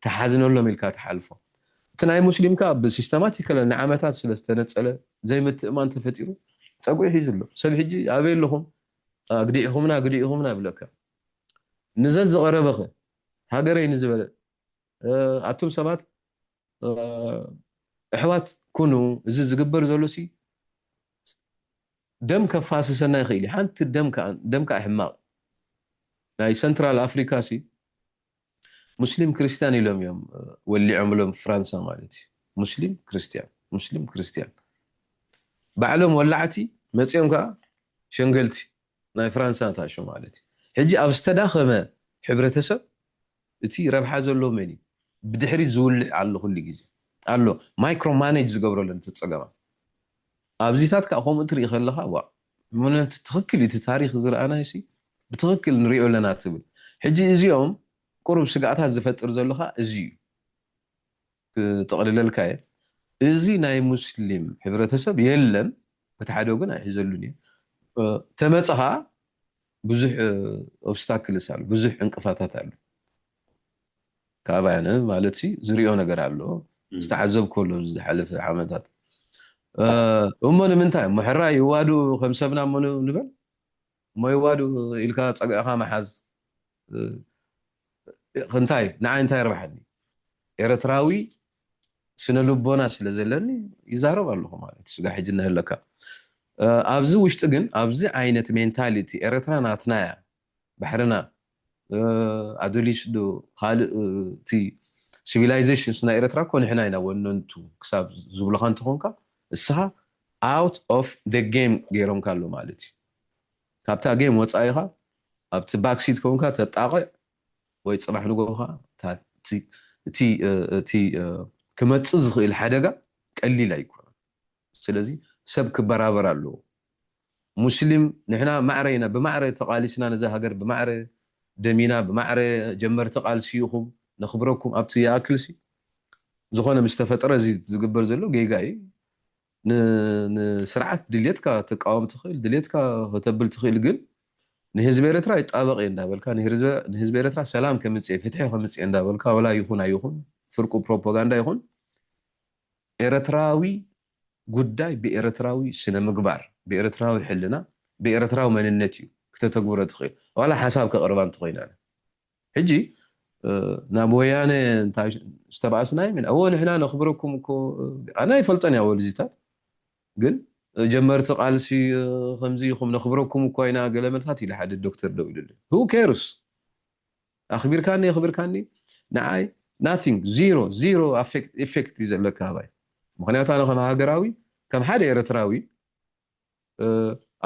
ተሓዝነሎም ኢልካ ትሓልፎ። እቲ ናይ ሙስሊም ከዓ ብሲስተማቲካል ንዓመታት ስለዝተነፀለ ዘይምትእማን ተፈጢሩ ፀጉዒ ሒዙ ኣሎ። ሰብ ሕጂ ኣበይ ኣለኹም ኣግዲዕኹምና ኣግዲዕኹምና ይብለካ። ንዘዝቐረበኸ ሃገረይ ንዝበለ ኣቱም ሰባት ኣሕዋት ኩኑ። እዚ ዝግበር ዘሎ ሲ ደም ከፋስሰና ይኽእል እዩ። ሓንቲ ደም ከዓ ሕማቕ ናይ ሰንትራል ኣፍሪካ ሲ ሙስሊም ክርስትያን ኢሎም እዮም ወሊዖምሎም ፍራንሳ ማለት እዩ። ሙስሊም ክርስትያን ሙስሊም ክርስትያን ባዕሎም ወላዕቲ መፂኦም ከዓ ሸንገልቲ ናይ ፍራንሳ ታሾ ማለት እዩ። ሕጂ ኣብ ዝተዳኸመ ሕብረተሰብ እቲ ረብሓ ዘለዎ መን እዩ? ብድሕሪ ዝውልዕ ኣሎ ኩሉ ግዜ ኣሎ ማይክሮ ማኔጅ ዝገብረለን እቲ ፀገማት ኣብዚታት ከዓ ከምኡ ትርኢ ከለካ ዋ ምነት ትኽክል እቲ ታሪክ ዝረኣናዮ ሲ ብትኽክል ንሪኦ ኣለና ትብል። ሕጂ እዚኦም ቁሩብ ስጋእታት ዝፈጥር ዘሎ ከዓ እዚ እዩ። ክጠቕልለልካ እየ። እዚ ናይ ሙስሊም ሕብረተሰብ የለን በቲ ሓደ ወገን ኣይሕዘሉን እየ። ተመፀ ከዓ ብዙሕ ኦብስታክልስ ኣሎ ብዙሕ ዕንቅፋታት ኣሎ። ካብ ኣነ ማለት ሲ ዝሪኦ ነገር ኣሎ ዝተዓዘብኮ ኣሎ ዝሓለፈ ዓመታት እሞ ንምንታይ እሞ ሕራይ ይዋዱ ከም ሰብና እሞ ንበል እሞ ይዋዱ ኢልካ ፀግዕኻ መሓዝ እንታይ ንዓይ እንታይ ይርብሓኒ? ኤርትራዊ ስነ ልቦና ስለ ዘለኒ ይዛረብ ኣለኹ ማለት ስጋ ሕጂ እናህለካ ኣብዚ ውሽጢ ግን ኣብዚ ዓይነት ሜንታሊቲ ኤርትራ ናትና እያ ባሕርና ኣዱሊስ ዶ ካልእ እቲ ሲቪላይዜሽንስ ናይ ኤርትራ እኮ ንሕና ኢና ወነንቱ ክሳብ ዝብሉኻ እንትኾንካ እስኻ out of the game ገይሮምካ ኣሎ ማለት እዩ። ካብታ ጌም ወፃኢኻ ኣብቲ ባክሲት ከውንካ ተጣቕዕ ወይ ፅባሕ ንጎኻ እቲ ክመፅእ ዝኽእል ሓደጋ ቀሊል ኣይኮነን። ስለዚ ሰብ ክበራበር ኣለዎ። ሙስሊም ንሕና ማዕረ ኢና ብማዕረ ተቃሊስና ነዛ ሃገር ብማዕረ ደሚና ብማዕረ ጀመርቲ ቃልሲ ኢኹም ነኽብረኩም ኣብቲ ይኣክልሲ ዝኾነ ምስ ተፈጠረ እዚ ዝግበር ዘሎ ጌጋ እዩ። ንስርዓት ድልየትካ ትቃወም ትኽእል፣ ድልየትካ ከተብል ትኽእል፣ ግን ንህዝቢ ኤርትራ ይጣበቕ እየ እንዳበልካ፣ ንህዝቢ ኤርትራ ሰላም ከምፅእ፣ ፍትሒ ከምፅእ እንዳበልካ፣ ወላ ይኹን ኣይኹን፣ ፍርቁ ፕሮፓጋንዳ ይኹን፣ ኤርትራዊ ጉዳይ ብኤርትራዊ ስነ ምግባር፣ ብኤርትራዊ ሕልና፣ ብኤርትራዊ መንነት እዩ ክተተግብሮ ትኽእል። ዋላ ሓሳብ ከቕርባ እንተኾይና ሕጂ ናብ ወያነ እንታይ ዝተባእስና ይምን ኣዎ ንሕና ነኽብረኩም እኮ፣ ኣነ ኣይፈልጠን እያ ወልዚታት፣ ግን ጀመርቲ ቃልሲ ከምዚ ኢኹም ነኽብረኩም እኮ ኢና ገለ መልታት ኢለ ሓደ ዶክተር ደው ኢሉልኝ። Who cares? ኣኽቢርካኒ የኽብርካኒ ንዓይ nothing, zero, zero effect እዩ ዘለካ ኣባይ። ምክንያቱ ኣነ ከም ሃገራዊ፣ ከም ሓደ ኤርትራዊ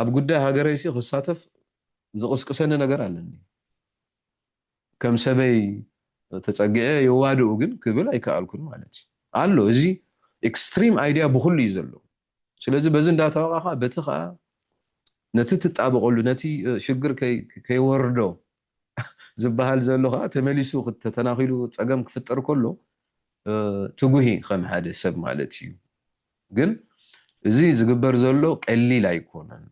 ኣብ ጉዳይ ሃገረይሲ ክሳተፍ ዝቕስቅሰኒ ነገር ኣለኒ። ከም ሰበይ ተጸጊዐ የዋድኡ ግን ክብል ኣይከኣልኩን ማለት እዩ ኣሎ። እዚ extreme idea ብኹሉ እዩ ዘሎ። ስለዚ በዚ እንዳተዋቃኻ በቲ ከዓ ነቲ ትጣበቐሉ ነቲ ሽግር ከይወርዶ ዝበሃል ዘሎ ከዓ ተመሊሱ ተተናኺሉ ፀገም ክፍጠር ከሎ ትጉሂ ከም ሓደ ሰብ ማለት እዩ። ግን እዚ ዝግበር ዘሎ ቀሊል ኣይኮነን።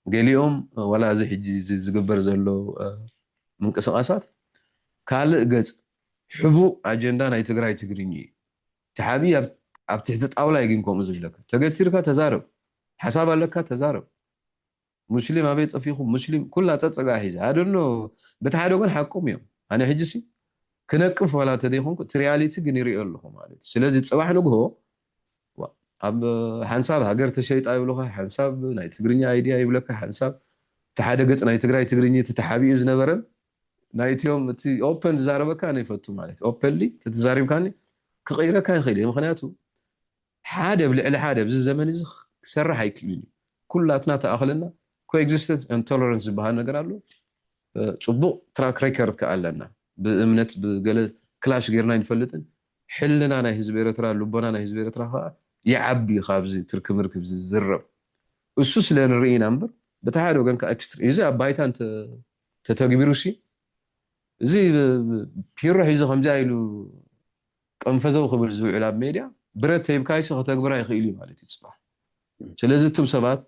ገሊኦም ዋላ እዚ ሕጂ ዝግበር ዘሎ ምንቅስቃሳት ካልእ ገፅ ሕቡእ ኣጀንዳ ናይ ትግራይ ትግርኝ እዩ። እቲ ሓብይ ኣብ ትሕቲ ጣውላ እዩ ግን ከምኡ ዝብለካ። ተገቲርካ ተዛረብ፣ ሓሳብ ኣለካ ተዛረብ። ሙስሊም ኣበይ ጠፊኹም? ሙስሊም ኩላ ፀፀጋ ሒዛ ኣደኖ በቲ ሓደ ወገን ሓቆም እዮም። ኣነ ሕጂ ሲ ክነቅፍ ዋላ ተደይኮንኩ እቲ ሪያሊቲ ግን ይሪኦ ኣለኹ ማለት እዩ። ስለዚ ፅባሕ ንግሆ ኣብ ሓንሳብ ሃገር ተሸይጣ ይብሉካ፣ ሓንሳብ ናይ ትግርኛ ኣይድያ ይብለካ፣ ሓንሳብ እቲ ሓደ ገፅ ናይ ትግራይ ትግርኝ እቲ ተሓቢኡ ዝነበረን ናይትዮም እቲ ኦፐን ዝዛረበካ ነይፈቱ ማለት ኦፐንሊ ተተዛሪብካኒ ክቕይረካ ይኽእል እየ። ምክንያቱ ሓደ ኣብ ልዕሊ ሓደ ኣብዚ ዘመን እዚ ክሰርሕ ኣይክእልን እዩ። ኩላትና ተኣኽለና coexistence and tolerance ዝበሃል ነገር ኣሎ። ፅቡቕ ትራክ ሬከርድ ከ ኣለና። ብእምነት ብገለ ክላሽ ጌርና ይንፈልጥን ሕልና ናይ ህዝቢ ኤርትራ ልቦና ናይ ህዝቢ ኤርትራ ከዓ ይዓቢ ካብዚ ትርክምርክ ዝዝረብ እሱ ስለ ንርኢ ኢና እምበር በቲ ሓደ ወገን ከዓ ኤክስትሪ እዚ ኣብ ባይታ ተተግቢሩ ሲ እዚ ፒሮ ሒዙ ከምዚኣ ኢሉ ቀንፈዘው ክብል ዝውዕል ኣብ ሜድያ ብረት ተይብካይሲ ከተግብራ ይኽእል እዩ ማለት እዩ ፅባሕ። ስለዚ እቱም ሰባት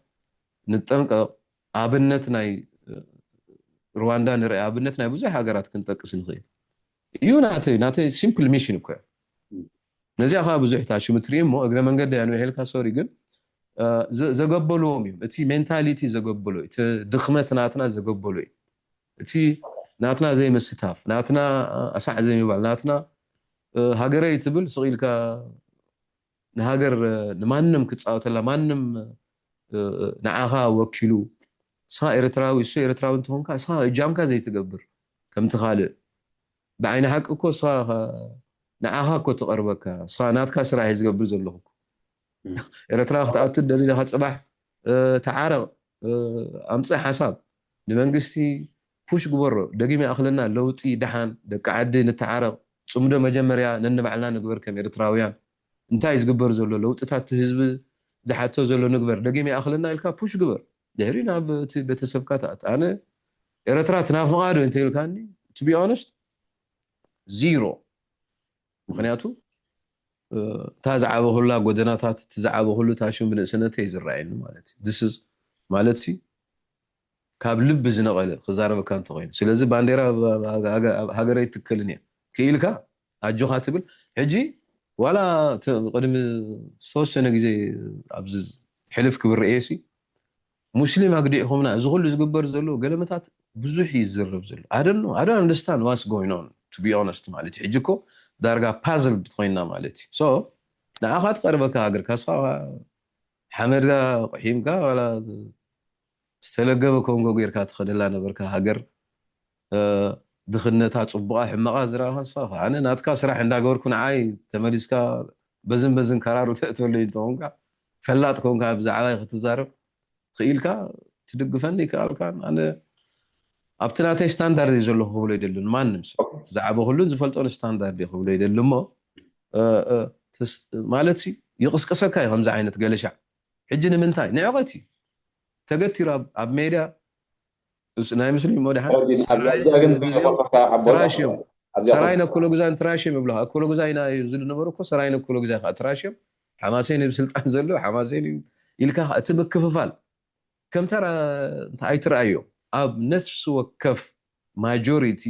ንጠንቀቕ። ኣብነት ናይ ሩዋንዳ ንርኢ፣ ኣብነት ናይ ብዙሕ ሃገራት ክንጠቅስ ንኽእል እዩ። ናተይ ናተይ ሲምፕል ሚሽን እኮ ነዚኣ ከዓ ብዙሕ ታሽሙ ትርኢ እሞ እግረ መንገዲ እያ ንውሕልካ ሶሪ ግን ዘገበልዎም እዮም። እቲ ሜንታሊቲ ዘገበሎ እቲ ድኽመት ናትና ዘገበሎ እዩ። እቲ ናትና ዘይምስታፍ ናትና ኣሳዕ ዘይምባል ናትና ሃገረይ ትብል ስቕ ኢልካ ንሃገር ንማንም ክፃወተላ ማንም ንዓኻ ወኪሉ እስኻ ኤርትራዊ እሱ ኤርትራዊ እንትኾንካ እስኻ እጃምካ ዘይትገብር ከምቲ ካልእ ብዓይኒ ሓቂ እኮ እስኻ ንዓኻ እኮ ትቐርበካ እስኻ ናትካ ስራሕ እየ ዝገብር ዘለኹ። ኤርትራ ክትኣቱ ደሊ ኢኻ ፅባሕ ተዓረቕ ኣምፅእ ሓሳብ ንመንግስቲ ፑሽ ግበሮ ደጊም ይኣኽለና ለውጢ ደሓን ደቂ ዓዲ ንተዓረቕ ፅምዶ መጀመርያ ነንባዕልና ንግበር ከም ኤርትራውያን እንታይ ዝግበር ዘሎ ለውጥታት ህዝቢ ዝሓቶ ዘሎ ንግበር ደጊም ይኣኽለና ኢልካ ፑሽ ግበር ድሕሪ ናብ እቲ ቤተሰብካ ተኣት ኣነ ኤርትራ ትናፍቓ ዶ እንተኢልካኒ to be honest zero ምክንያቱ እታ ዝዓበኹላ ጎደናታት እቲ ዝዓበኹሉ ታሽም ብንእስነተይ ዝረኣየኒ ማለት እዩ this is ማለት ሲ ካብ ልቢ ዝነቐለ ክዛረበካ እንተኮይኑ ስለዚ ባንዴራ ሃገር ኣይትከልን እያ ክኢልካ ኣጆኻ ትብል ሕጂ ዋላ ቅድሚ ዝተወሰነ ግዜ ኣብዚ ሕልፍ ክብል ርኤ ሲ ሙስሊም ኣግዲዕኹምና እዚ ኩሉ ዝግበር ዘሎ ገለመታት ብዙሕ እዩ ዝዝረብ ዘሎ ኣደኖ ኣደ ኣንደስታን ዋስ ጎይኖን to be honest ማለት እዩ ሕጂ እኮ ዳርጋ ፓዝል ኮይና ማለት እዩ so ንዓኻ ትቐርበካ ሃገርካ ስ ሓመድካ ቁሒምካ ዋላ ዝተለገበ ኮንጎ ጌርካ ትኸደላ ነበርካ ሃገር ድኽነታ ፅቡቓ ሕመቓ ዝረኣኻ ንስኻ ኣነ ናትካ ስራሕ እንዳገበርኩ ንዓይ ተመሊስካ በዝን በዝን ከራሩ ተእተለይ እንተኾንካ ፈላጥ ኮንካ ብዛዕባይ ክትዛረብ ክኢልካ ትድግፈኒ ይከኣልካ ኣነ ኣብቲ ናተይ ስታንዳርድ እዩ ዘለኹ ክብሎ ይደልን ማንም ሰብ ዝዓበ ኩሉን ዝፈልጦን ስታንዳርድ እዩ ክብሎ ይደሊ እሞ ማለት ይቕስቅሰካ እዩ ከምዚ ዓይነት ገለሻዕ ሕጂ ንምንታይ ንዕቐት እዩ ተገቲሩ ኣብ ሜድያ ናይ ምስሉ እሞ ድሓን ትራሽ እዮም ኣብዚኣ ሰራይን ኮ- ኣኮሎጉዛን ትራሽም ይብሉ። ኣኮሎጉዛይና እዩ ዝሉ ነበሩ እኮ፣ ሰራይን ኣኮሎጉዛይ ከዓ ትራሽም፣ ሓማሴን እዩ ስልጣን ዘሎ፣ ሓማሴን እዩ ኢልካ ከዓ እቲ ምክፍፋል ከም ተራ እንታይ ኣይትረኣዮ። ኣብ ነፍሲ ወከፍ ማጆሪቲ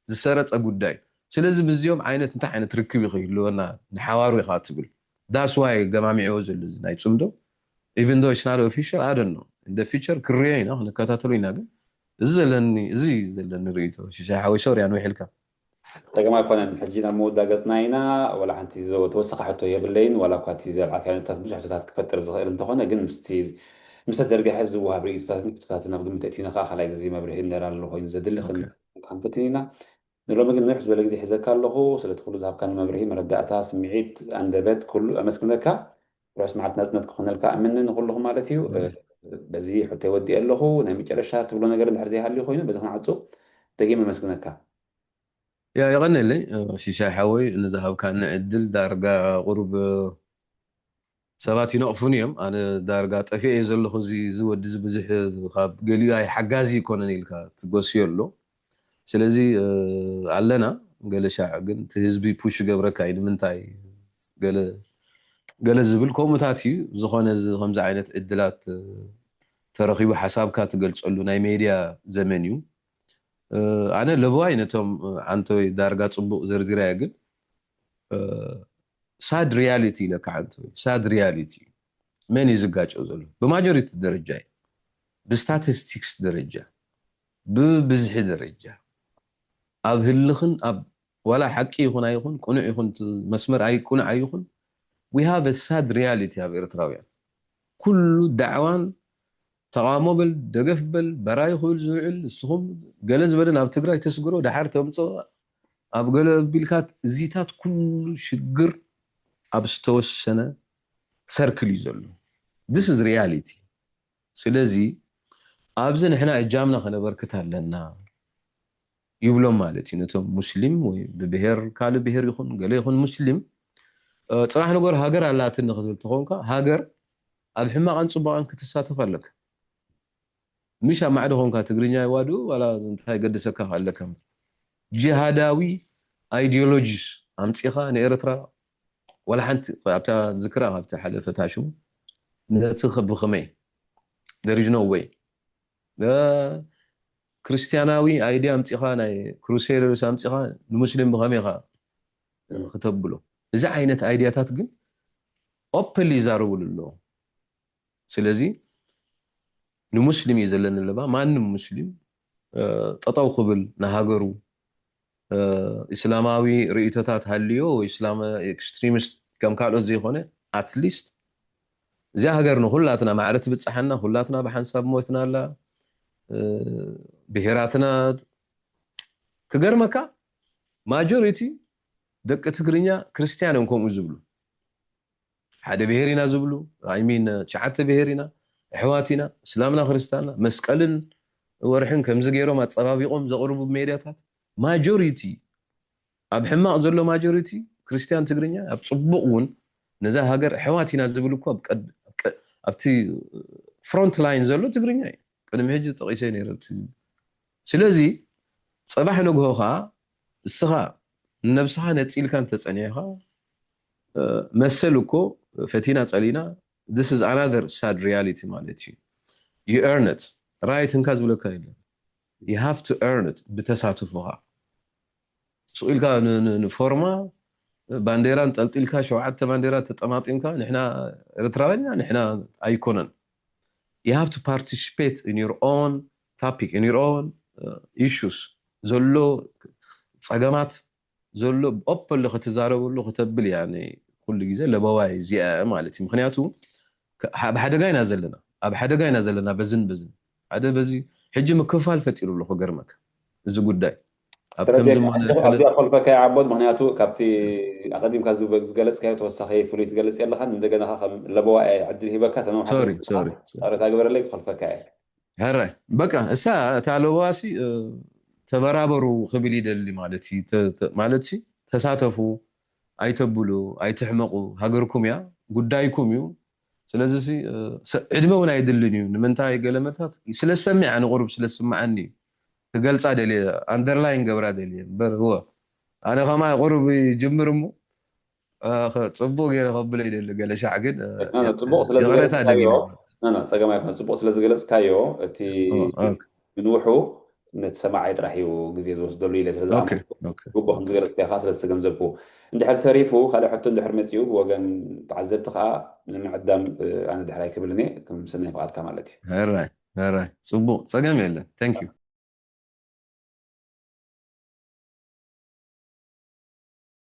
ዝሰረጸ ጉዳይ። ስለዚ ምስዚኦም ዓይነት እንታይ ዓይነት ርክብ ይኽህልወና ንሓዋሩ ኢኻ ትብል። ዳስ ዋይ ገማሚዕዎ ዘሎ እዚ ናይ ጽምዶ። Even though it's not official, I don't know. In the future ክርዮ ኢና፣ ክንከታተሎ ኢና። ግን እዚ ዘለኒ፣ እዚ ዘለኒ ርእይቶ፣ ሽሻይ ሓወይ፣ ሶሪ ኣንዊሕልካ። ጸገም ኣይኮነን። ሕጂ ናብ መወዳእ ገጽና ኢና። ዋላ ሓንቲ ዘ-፣ ተወሳኺ ሕቶ የብለይን። ዋላ እኳ እቲ ዘልዓልካዮ ነጥብታት ብዙሕ ሕቶታት ክፈጥር ዝኽእል እንተኾነ፣ ግን ምስቲ፣ ምስ ተዘርግሐ ዝወሃብ ርእይቶታትን ሕቶታትን ኣብ ግምት ኣእቲና ከኣ ካልኣይ ግዜ መብርሂ ንደላሉ ኮይኑ ዘድሊ ክን-፣ ኦኬ። ክንፈትን ኢና። ንሎሚ ግን ንውሕ ዝበለ ግዜ ሒዘካ ኣለኹ። ስለቲ ኩሉ ዝሃብካኒ መብርሂ፣ መረዳእታ፣ ስምዒት፣ ኣንደበት፣ ኩሉ ኣመስግነካ። ርሑስ መዓልቲ ናጽነት ክኾነልካ እምኒ ንኹልኹም ማለት እዩ። ኦኬ። በዚ ሕቶ ወዲኤ ኣለኹ። ናይ መጨረሻ ትብሎ ነገር እንድሕር ዘይሃልዩ ኮይኑ፣ በዚ ክንዓጹ ደጊም ኣመስግነካ። ያ፣ የቐንየለይ፣ እ፣ ሽሻይ ሓወይ፣ ንዝሃብካኒ ዕድል። ዳርጋ ቁሩብ፣ እ፣ ሰባት ይነቕፉኒ እዮም። ኣነ ዳርጋ ጠፊኤ እየ ዘለኹ። እዚ፣ እዚ ወዲ እዚ ብዙሕ፣ እ፣ ካብ ገሊኡ ኣይ ሓጋዚ ይኮነን ኢልካ ትጎስዮ ኣሎ። ስለዚ፣ እ፣ ኣለና፣ ገለ ሻዕ ግን እቲ ህዝቢ ፑሽ ይገብረካ እዩ። ንምንታይ ገለ፣ ገለ ዝብል ከምኡታት እዩ። ዝኾነ እዚ ከምዚ ዓይነት ዕድላት፣ እ፣ ተረኺቡ ሓሳብካ ትገልጸሉ ናይ ሜድያ ዘመን እዩ። እ፣ ኣነ ለበዋይ ነቶም፣ እ፣ ዓንተወይ ዳርጋ ጽቡቕ ዘርዚራዮ፣ ግን፣ እ፣ ሳድ ሪያሊቲ ኢለካ፣ ዓንተወይ፣ ሳድ ሪያሊቲ መን እዩ ዝጋጨው ዘሎ? ብማጆሪቲ ደረጃ እዩ፣ ብስታቲስቲክስ ደረጃ፣ ብብዝሒ ደረጃ፣ ኣብ ህልኽን ኣብ ዋላ ሓቂ ይኹን ኣይኹን፣ ቅኑዕ ይኹን፣ እቲ መስመር ኣይ-፣ ቅኑዕ ኣይኹን፣ we have a sad reality ኣብ ኤርትራውያን። ኩሉ ዳዕዋን ተቓውሞ በል፣ ደገፍ በል፣ በራዩ ክብል ዝውዕል፣ ንስኹም ገለ ዝበለ ናብ ትግራይ ተስግሮ፣ ደሓር ተምጾ፣ ኣብ ገለ ቢልካ፣ እዚታት ኩሉ ሽግር ኣብ ዝተወሰነ ሰርክል እዩ ዘሎ። This is reality። ስለዚ ኣብዚ ንሕና እጃምና ከነበርክት ኣለና ይብሎም ማለት እዩ። ነቶም ሙስሊም ወይ ብብሄር፣ ካልእ ብሄር ይኹን፣ ገለ ይኹን ሙስሊም፣ እ፣ ጽባሕ ንጎር ሃገር ኣላትኒ ክትብል ተኾንካ፣ ሃገር ኣብ ሕማቓን ጽቡቓን ክትሳተፍ ኣለካ። ምሽ ኣብ ማዕዶ ኾንካ ትግርኛ ይዋድኡ፣ ዋላ እንታይ ገድሰካ ኣለካ። ጂሃዳዊ ኣይዲዮሎጂስ ኣምጺኻ ንኤርትራ ዋላ ሓንቲ ኣብታ ዝክራ፣ ካብቲ ሓለፈ ታሽሙ ነቲ ኸ-፣ ብኸመይ? There is no way። እ፣ ክርስትያናዊ ኣይዲያ ኣምጺኻ፣ ናይ ክሩሴደርስ ኣምጺኻ ንሙስሊም ብኸመይ ኢኻ ም። ክተብሎ? እዚ ዓይነት ኣይዲያታት ግን ኦፕንሊ ይዛረቡሉ ኣለዉ። ስለዚ ንሙስሊም እዩ ዘለኒ ለባ። ማንም ሙስሊም፣ እ፣ ጠጠው ክብል ንሃገሩ፣ እ፣ እስላማዊ ርእይቶታት ሃልዮ ወይ እስላም ኤክስትሪሚስት ከም ካልኦት ዘይኮነ፣ ኣትሊስት እዚኣ ሃገር ንኹላትና ማዕረ ትብጽሓና፣ ኩላትና ብሓንሳብ ሞትና ኣላ፣ እ፣ ብሄራትና። ክገርመካ፣ ማጆሪቲ ደቂ ትግርኛ ክርስትያን እዮም ከምኡ ዝብሉ። ሓደ ብሄር ኢና ዝብሉ፣ I mean፣ ትሽዓተ ብሄር ኢና፣ ኣሕዋት ኢና፣ እስላምና ክርስትያንና፣ መስቀልን ወርሕን ከምዚ ገይሮም ኣጸባቢቖም ዘቕርቡ ሜድያታት፣ ማጆሪቲ ኣብ ሕማቕ ዘሎ ማጆሪቲ ክርስትያን ትግርኛ፣ ኣብ ጽቡቕ እውን ነዛ ሃገር ኣሕዋት ኢና ዝብል እኮ ኣብ ቀድ-፣ ኣብ ቀ-፣ ኣብቲ ፍሮንት ላይን ዘሎ ትግርኛ እዩ። ቅድሚ ሕጂ ጠቒሰ ነይረ። እቲ፣ ስለዚ፣ ጽባሕ ንግሆ ኸኣ እስኻ ንነብስኻ ነጺልካ እንተጸኒሕኻ፣ እ፣ መሰል እኮ ፈቲና ጸሊና፣ this is another sad reality ማለት እዩ። You earn it። ራይት እንካ ዝብለካ የለን። You have to earn it ብተሳትፎኻ። ስቕ ኢልካ ን-፣ ን-፣ ንፎርማ ባንዴራ እንጠልጢልካ፣ ሸውዓተ ባንዴራ ተጠማጢምካ፣ ንሕና ኤርትራውያን ኢና፣ ንሕና ኣይኮነን። You have to participate in your own topic, in your own, uh, issues። ዘሎ ጸገማት ዘሎ ኦፐንሊ ክትዛረበሉ ክተብል እያ። ን-፣ ኩሉ ግዜ ለበዋይ እዚኣ ማለት እዩ። ምኽንያቱ ከ-፣ ኣብ ሓደጋ ኢና ዘለና፣ ኣብ ሓደጋ ኢና ዘለና። በዝን በዝን ሓደ በዚ ሕጂ ምክፍፋል ፈጢሩ ኣሎ። ክገርመካ፣ እዚ ጉዳይ ኣብ ስለዚ ከምዚ ሞነ ሕጂ ኣብዚ ክኾልፈካ እየ ዓቦት፣ ምኽንያቱ ካብቲ ኣቐዲምካ ዝገ-፣ ዝገለጽካዮ ተወሳኺ ፍሉይ ትገልጽ የለኻን። እንደገና ኸዓ ከም ለበዋ እየ ዕድል ሂበካ፣ ተነውሓ ሶሪ፣ ሶሪ፣ ሶሪ። ጻረታ ግበረለይ፣ ክኾልፈካ እየ። ሕራይ፣ በቃ እሳ እታ ለበዋሲ፣ እ፣ ተበራበሩ ክብል ይደሊ ማለት እዩ። ተ-፣ ተ-፣ ማለት ሲ ተሳተፉ፣ ኣይተብሉ፣ ኣይትሕመቑ፣ ሃገርኩም እያ፣ ጉዳይኩም እዩ። ስለዚ ሲ፣ እ፣ ሰ-፣ ዕድመ እውን ኣይድልን እዩ። ንምንታይ ገለመታት ስለ ዝሰሚዓ፣ ንቑሩብ ስለ ዝስምዓኒ እዩ። ክገልጻ ደልየ፣ ኣንደርላይን ገብራ ደልየ እምበር፣ እወ፣ ኣነ ከማይ ቁሩብ ይጅምር እሞ፣ እ፣ ኸ-፣ ጽቡቕ ገይረ ከብሎ ይደሊ። ገለ ሻዕ ግን፣ እ፣ እ፣ እ፣ ጽቡቕ ስለ ይቕሬታ ዝገለጽካዮ፣ ደጊመ። እ፣ እ፣ ጸገም ኣይኮነ። ጽቡቕ ስለ ዝገለጽካዮ፣ እቲ ኦ፣ ኦኬ። ምንውሑ ነቲ ሰማዓይ ጥራሕ እዩ ግዜ ዝወስደሉ ኢለ ስለ ኦኬ፣ ዝኣመንኩ፣ ኦኬ። ግቡእ ከም ዝገለጽካዮ ከኣ ስለ ዝተገንዘብኩ። እንድሕር ተሪፉ፣ ካልእ ሕቶ እንድሕር መጺኡ፣ ብወገን ተዓዘብቲ ከኣ ንምዕዳም፣ እ፣ ኣነ ድሕር ኣይክብልን እየ፣ ከም ሰናይ ፍቓድካ ማለት እዩ። ሕራይ፣ ሕራይ። ጽቡቕ፣ ጸገም የለን። Thank you።